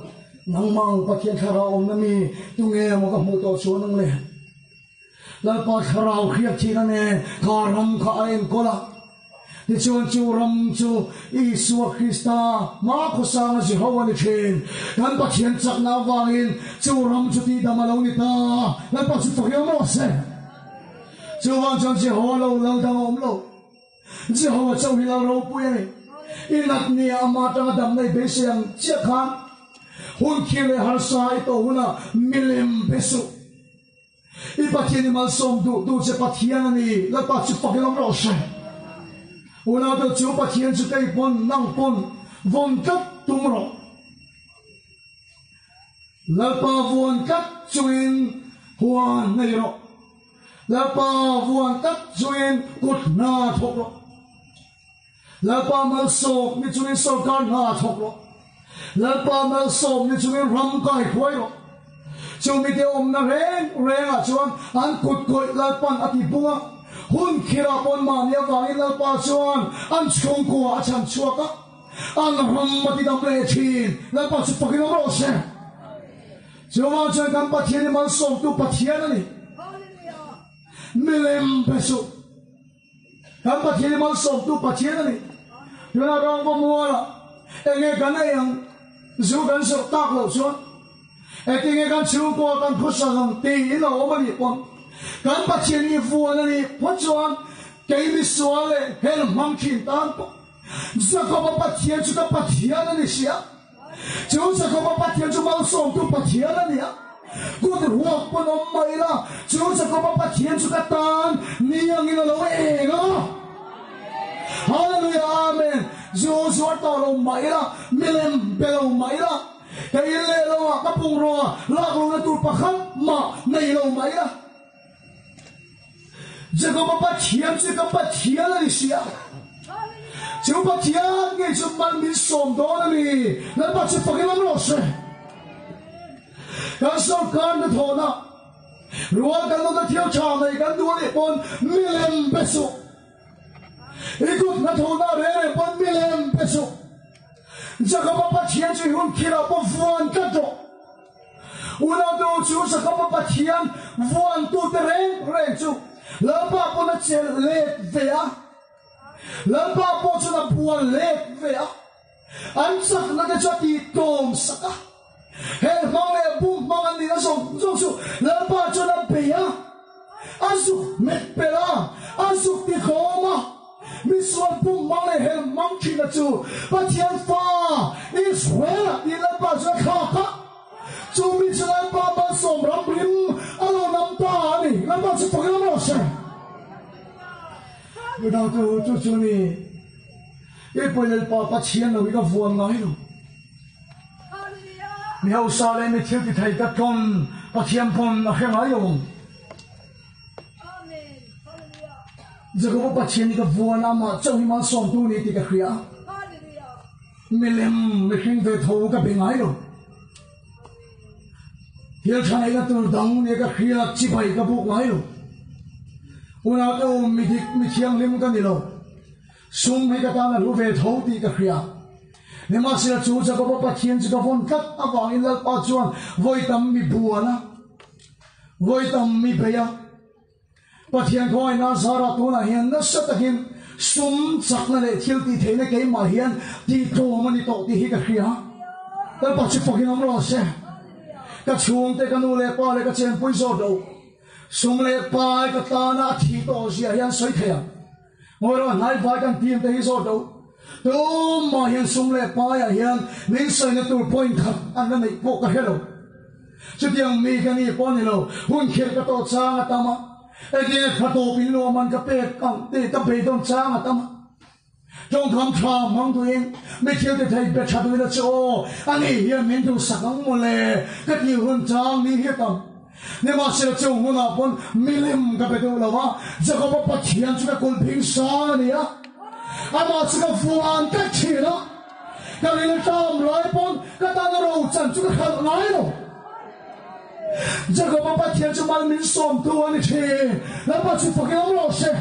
Nangmang Pathian thlarau awmna mi tunge maw ka hmuh tawh chuan ang le? Lalpa thlarau hriat thihna nen ka ram kha a enkawl a. Tichuan chu ram chu Isua Krista hma khawsanga Jehovah ni thin. Kan Pathian chakna avangin chu ram chu tihdam a lo ni ta. Lalpa chu fak i awm rawh se. Chuvang chuan Jehovah lo lal dang a awm lo. Jehovah chauh hi lal ropui a ni. I nat nia ama atanga damna i beisei ang chiah khan hun khir leh harsa i tawh hunah milem be suh. I Pathian i malsawm duh duh che Pathian a ni. Lalpa chu fak i lawm rawh se. Unaute chu Pathian chu kei pawn nang pawn vawn tlat tum rawh. Lalpa vuan tlat chungin huan nei rawh. Lalpa vuan tlat chungin kut hna thawk rawh. Lalpa malsawm ni chungin sorkar hna thawk rawh. Lalpa malsawm ni chungin ram kai hruai rawh. Chumite awmna reng rengah chuan an kut kawih Lalpan a ti bung a. Hun khirah pawn mahni avangin Lalpa chuan an chhungkua a chhan chhuak a. An ram a ti dam leh thin. Lalpa chu fakin awm rawh se. Chuvang chuan kan Pathian hi malsawmtu Pathian a ni. Milem pe suh. Kan Pathian hi malsawmtu Pathian a ni. Tuna rawngbaw mualah enge kan ei ang zu kan zawrh tak loh chuan engtinge kan chhungkua kan khawsak ang tiin a awm a nih pawn kan Pathian hi vuan a nih phawt chuan kei misual leh hel hmang thin tan pawh Jakoba Pathian chu ka Pathian a ni si a. Chu Jakoba Pathian chu malsawmtu Pathian a ni a. Kut ruak pawn awm mai la, chu Jakoba Pathian chu ka tan ni angin a lo eng a. Hallelujah Amen. Zu zuar tawh lo mai la, milem be lo mai la, ka in leh lo ah, ka bungrua lak lohna tur pakhat mah nei lo mai la. Jakoba Pathian chu ka Pathian a ni si a. Chu Pathian ngei chu mal min sawm dawn a ni. Lalpa chu fakin awm rawh se. Kan sorkar hnathawhna rual kan lo na thil tha mai kan duh a nih pawn milem pe suh. I kut hnathawhna reng reng pawn milem pe suh. Jakoba Pathian chu i hun khirah pawh vuan tlat rawh. Unau chu Jakoba Pathian vuantute reng reng chu Lalpa pawn a chelh let ve a, Lalpa pawh chuan a bual let ve a, an chakna te chu a tih tawm sak a. Hel hmang leh bum hmang an nihna zawng zawng chu Lalpa chuan a bei a, a zuk hmet pelh a, a zuk ti hlawm a. Misual bum hmang leh hel hmang thina chu Pathian fa Israel-ah tih Lalpa chu a thlak a. Chu mi chu Lalpa malsawm ramrim a lo nam ta a ni. Lalpa chu fakin awm rawh se. Midangte u, chu chu ni. I pawi Lalpa Pathian lo hi ka vuan ngai lo. Mi hausa leh mi thil ti thei ka tawn Pathian pawn a hre ngai lo ang. Jakoba Pathian hi ka vuan a, amah chauh hi malsawmtu ni tih ka hria a. Milem mihring ve tho ka be ngai lo. Thil tha neihna tur dang nia ka hria chibai ka buk ngai lo. Unau te u, mi dik, mi thianghlim ka ni lo. Sum hi ka tan a hlu ve tho tih ka hria. Nimahsela chu Jakoba Pathian chu ka vawn tlat avangin Lalpa chuan vawi tam mi buan a, vawi tam mi bei a. Pathian khawngaihna zarah tunah hian nasa takin sum chakna leh thil tih theihna keimah hian tihtlawm a ni tawh tih hi ka hria. Lalpa chu fakin awm rawh se. Ka chhungte, ka nu leh pa leh ka chenpui zawt lo. Sum leh pai ka tana a thih tawh zia hian sawi thei ang. Ngawi rawh, hnaivai kan team te hi zawt lo. Tumah hian sum leh paiah hian min sawina tur point khat an la neih pawh ka hre lo. Chutiang mi ka ni pawh a ni lo, hun khirh ka tawh chang a tam a, enge thla tawp in nuam an ka pek ang tih ka beidawn chang a tam a. Tawngkam tha hmang duhin mi thil ti thei be tha duhin a che aw, ani hian min duhsak ang mawle ka tih hun chang ni hi a tam. Nimahsela chung hunah pawn milim ka be duh lo a, Jakoba Pathian chu ka kulh phing sang a ni a, amah chu ka vuan tlat thin a, ka rilṭam lai pawn ka tan ro chan chu ka khalh ngai lo. Jakoba Pathian chu mal min sawmtu a ni thin, Lalpa chu fakin awm rawh se.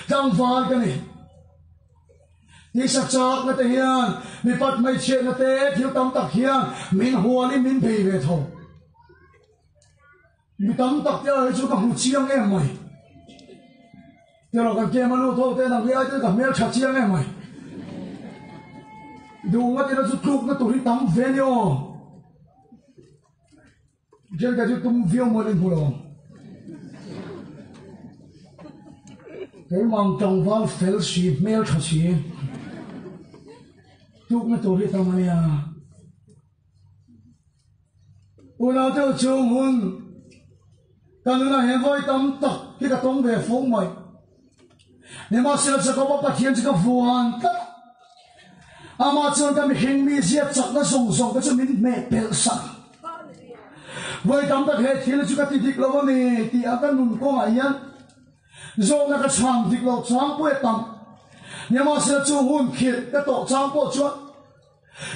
Tlangval ka ni. Tisa chakna te hian mipat hmeichhiatna te thil tam tak hian min hualin min bei ve tho. Mi tam tak te ai chu ka hmu chiang em mai. Tiraw kan kem a lut ho te nang hi ai te ka hmel tha chiang em mai. Duh ngat ila chu tlukna tur hi tam ve ni aw. Jen ka chu tum viau maw in hmu lo ang. Keimah tlangval fel si, hmel tha si. Tukna tur hi tam ania. Unau deuh chung hun ka nunah hian vawi tam tak hi ka tawng ve fo mai. Nimahsela Jakoba Pathian chu ka vuan tlat a. Amah chuan ka mihring mi ziat chakna zawng zawng te chu min hmeh pelh sak. Vawi tam tak he thil chu ka ti dik lo a ni tih a ka nun kawngah hian zawhna ka chhang dik lo chang pawh a tam. Nimahsela chu hun khirh ka tawh chang pawh chuan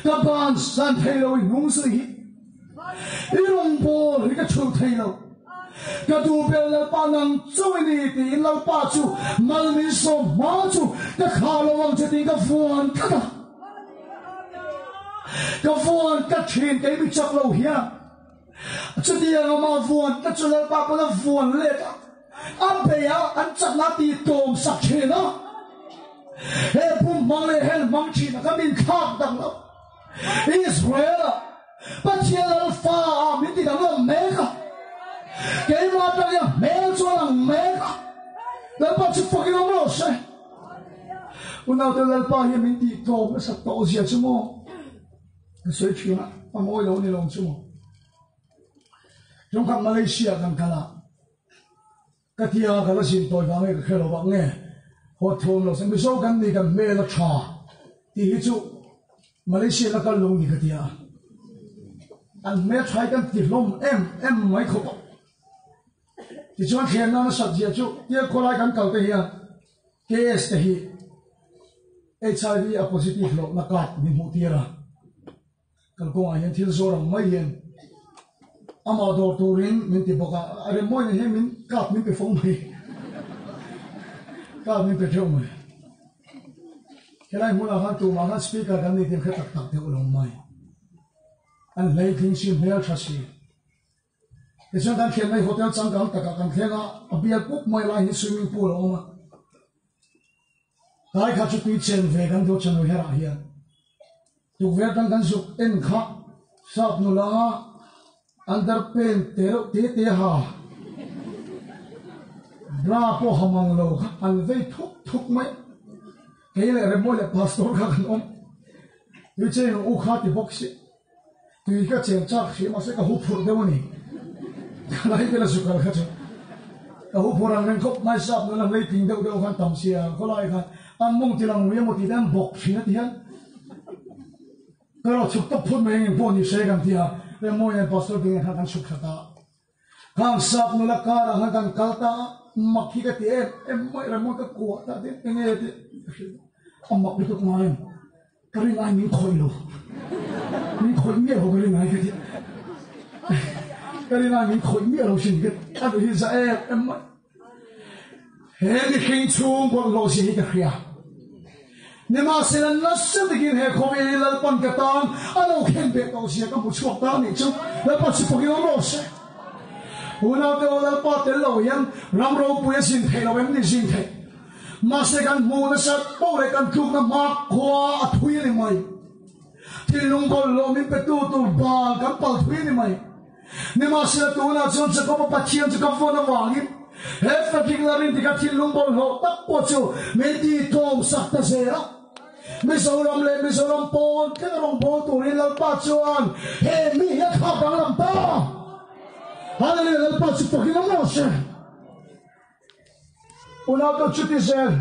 ka ban san thei lo i hnung zui hi i rawngbâwl hi ka chhulh thei lo. Ka duh ber Lalpa nang chauh i ni tiin Lalpa chu mal min sawm hma chu ka thlah lo ang che tiin ka vuan tlat a. Ka vuan tlat thin kei mi chak lo hian. Chutiang amah vuan tlat chu Lalpa pawn a vuan let a. A bei a, an chakna a tih tawm sak thin a. He pum hmang leh hel hmang thin a ka min thlak dang lo. Israel ah Pathian lal fa ah min ti danglam mek a. Keimah atang hian hmel chu a lang mek a. Lalpa chu fakin awm rawh se. Unaute Lalpa hian min tih tlawm nasa tawh zia chu maw? Ka sawi thin a, a mawi lo a ni lo chu maw? Chungkhat Malaysia kan kal a. Ka ti a, ka la zin tawi vang nge ka hre lo vang nge haw thuam lo se Mizo kan ni kan hmel a tha tih hi chu Malaysia la kal lo ni ka ti a, an hmel tha hi kan ti hlawm em em mai khawp a. Tichuan thlenna nasat zia chu tiang khawlai kan kal te hian KS te hi HIV a positive lohna card min hmuh tir a. Kalkawngah hian thil zawr ang mai hian amah dawr turin min ti bawk a, a rem mawi nen hian min kap min pe fo mai, kap min pe theuh mai. Helai hmunah khan tumah khan speaker kan nei tih an hre tak tak deuh lo mai. An hleitling si, hmel tha si. Tichuan kan thlen mai hotel changkang takah kan thleng a, a bial pup mai lai hi swimming pool a awm a. Tlai kha chu tui chen ve kan duh chanu herah hian tukverh atang kan zuk en kha sap nula underpant te reuh te te ha bra pawh ha mang lo kha an vei thuk thuk mai. Kei leh Remmawi leh Pastor kha kan awm. Tui chen u kha ti bawk si. Tui ka cheng chak hrih mahse ka huphurh deuh a ni. Lai vel a zu kal kha chu ka huphurh ang reng khawp mai sap nula hleitling deuh deuh khan tam sia khawlai khan an mawng ti lang lui emaw tih te an bawk thin a ti hian ka rawh chhuk tawp phut mai engeng pawh ni se kan ti a, Remmawii nen Pastor Dinga khan kan chhuk thla ta a. Khang sap nula karah khan kan kal ta a, mak hi ka ti em em mai Remmawii ka kuah ta a ti enge tih ka hrilh a mak lutuk ngai em. Ka rin ai min khawih lo. Min khawih miah lo ka rin ai ka ti. Ka rin ai min khawih miah lo sin ka a duh hi za em em mai. He mihring chhung bawlhhlawh zia hi ka hria. Nimahsela nasa takin he khawvel hi Lalpan ka tan a lo khen beh tawh zia ka hmu chhuak ta anih chu Lalpa chu pakin awm rawh se. Unaute aw Lalpa tel lo hian ram ropui a zin theih lo em ni zin theih. Mahse kan hmuh nasat poh leh kan tlukna hma khua a thui a ni mai. Thinlung bawlhhlawh min petu tur bal kan pal thui a ni mai. Nimahsela tunah chuan Jakoba Pathian chu ka vawn avangin he Frederick Larin tika thinlung bawlhhlawh tak pawh chu min tihtawm sak ta zel a. Mizoram leh Mizoram pawn thleng rawngbawl turin Lalpa chuan he mi hi a thlak danglam ta. Hallelujah Lalpa chu fakin awm rawh se. Unau chuti zel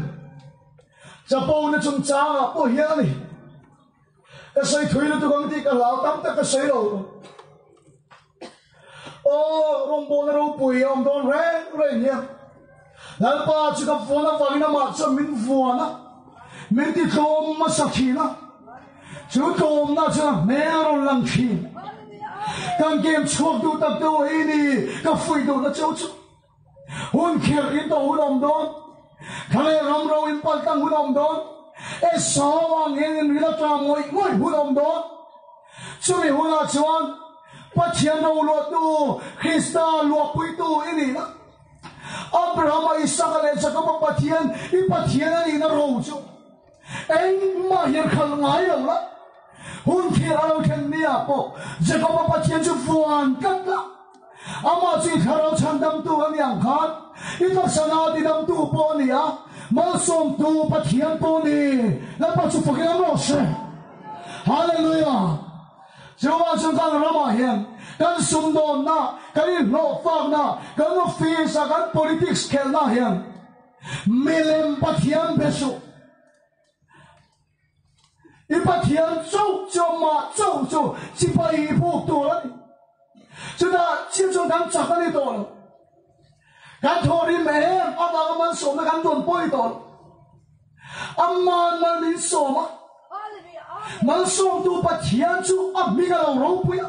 chapo na chungchangah pawh hian a ni. Ka sawi thui lutuk ang tih ka hlau tam tak ka sawi lo. Aw, rawngbawlna ropui a awm dawn reng reng hian Lalpa chu ka vuan avangin amah chuan min vuan a, min ti tlawm hmasa thin a. Chu tlawmna chuan a hmel a rawn lang thin. Kan game chhuak duh tak deuh hi ni ka fuih duhna cheu chu. Hun khirh in tawh hun a awm dawn. Thlaleh ram ro in pal tlang hun a awm dawn. Esau ang hian in ril a tla ngawih ngawih hun a awm dawn. Chumi hunah chuan Pathian ro luahtu, Krista luahpuitu i nihna, Abrahama, Isaka leh Jakoba Pathian i Pathian a nihna ro chu engmah hian khalh ngai lo la. Hun khirh a lo thlen ni-ah pawh Jakoba Pathian chu vuan tlat la. Amah chu i thlarau chhandamtu a ni ang khan, i taksa tidamtu pawh a ni a, malsawmtu Pathian pawh a ni. Lalpa chu fakin awm rawh se. Hallelujah! Chuvang chuan kan ramah hian kan sumdawnna, kan inhlawhfakna, kan office-a kan politics khelhna hian milem Pathian be suh. I Pathian chauh chu amah chauh chu chipai i buk tur a ni. Chutah chiah chuan kan chak a ni tawh lo. Kan thawhrim em avanga malsawmna kan dawn pawh a ni tawh lo. Ama'n mal min sawm a, malsawmtu Pathian chu a hming a lo ropui a.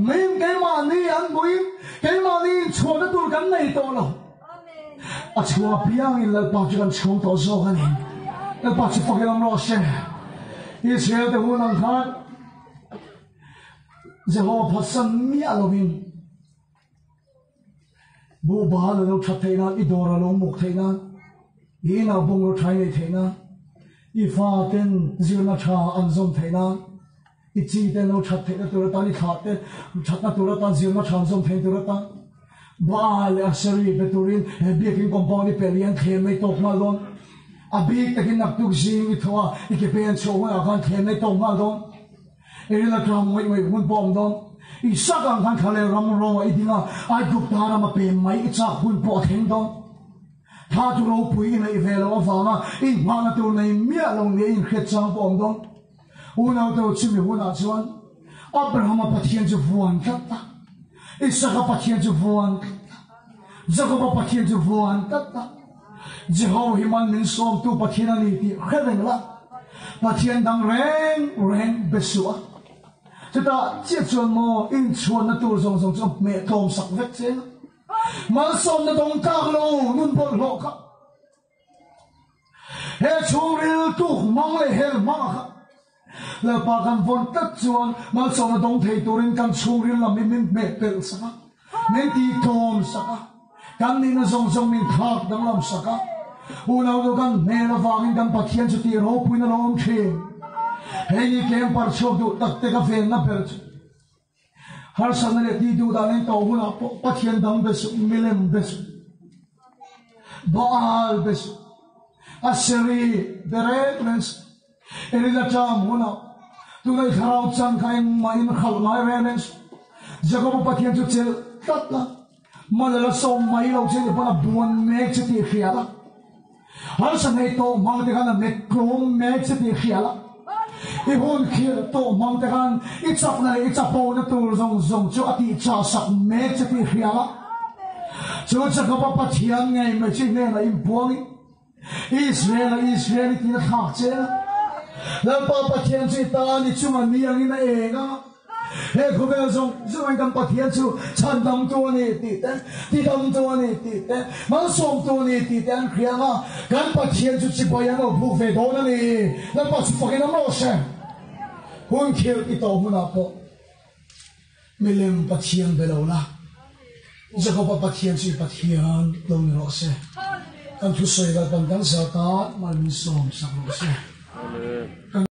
Min keimahni an hmuhin keimahni inchhuahna tur kan nei tawh lo. A chhuah piangin Lalpa chu kan chhung tawh zawk a ni. Lalpa chu fakin awm rawh se. Israel te hun ang khan Jehova phatsan miah lovin buhbal a lo that theih nan, i dawr a lo muk theih nan, i inah bungraw tha i neih theih nan, i faten zirna tha an zawm theih nan, I chi te lo that theihna tur atan, i thlah te thatna tur atan, zirna tha an zawm theihna tur atan, Baal leh Aseri be turin he biakin compound i pelh hi an thlem mai tawk nghal dawn. A bik takin naktuk zing i thaw a, i ke pen chhuah hunah khan thlem mai tawk nghal dawn. I ril a tang ngawih ngawih hun pawh a awm dawn. I sak ang khan thla leh ram ro ah i ding a, Aigupta rama pem mai i chak hun pawh a thleng dawn. Thla chu ropui i neih ve loh avanga inhmahna tur nei miah lo nia i inhriat chang pawh a awm dawn. Unaute u chumi hunah chuan Abrahama Pathian chu vuan tlat a, Isaka Pathian chu vuan tlat a, Jakoba Pathian chu vuan tlat a. Jehova hi man min sawmtu Pathian a ni tih hre reng la, Pathian dang reng reng be suh a. Chutah chiah chuan maw inchhuanna tur zawng zawng chu a hmeh tlawm sak vek che a, malsawmna dawng tlak lo nun bawlhhlawh kha. He chhungril tuk hmang leh hel hmang a kha Lalpa kan vawn tlat chuan malsawmna dawng thei turin kan chhungril lam hi min hmeh pelh sak a, min tihtlawm sak a, kan nihna zawng zawng min thlak danglam sak a. Unau kan hmel avangin kan Pathian chu tih ropuina lo awm thin. Hei ni tlem par chhuak duh tak te ka venna ber chu. Harsatna leh tih duh dan in tawh hunah pawh Pathian dang be suh, milem be suh, Baal be suh, Aseri be reng reng suh. Elina ṭam hunah. Tuna i thlarau chan kha engmah in khalh ngai reng reng suh. Jakoba Pathian chu chelh tlat la, Malala sawm mai lo che ni pawn a buan mek che tih hria la. Harsa nei tawh hmang te khan a mek tlawm mek che tih hria la. I hun khirh tawh hmang te khan i chakna leh i chapona tur zawng zawng chu a tih chah sak mek che tih hria la. Chu Jakoba Pathian ngei mai chu i hnenah inpuangin Israel a Israel i tiin a thlak che a. Lalpa Pathian chu i tan i chunga ni angin a eng a. He khawvel zawng zawngin kan Pathian chu chhandamtu a ni tih te, tidamtu a ni tih te, malsawmtu a ni tih te an hria ang a. Kan Pathian chu chibai an lo buk ve dawn a ni. Lalpa chu fakin awm rawh se. Hun khirh i tawh hunah pawh milem Pathian be lo la, Jakoba Pathian chu i Pathian lo ni rawh se. Kan thusawi Lalpan kan zat a, mal min sawm sak rawh se.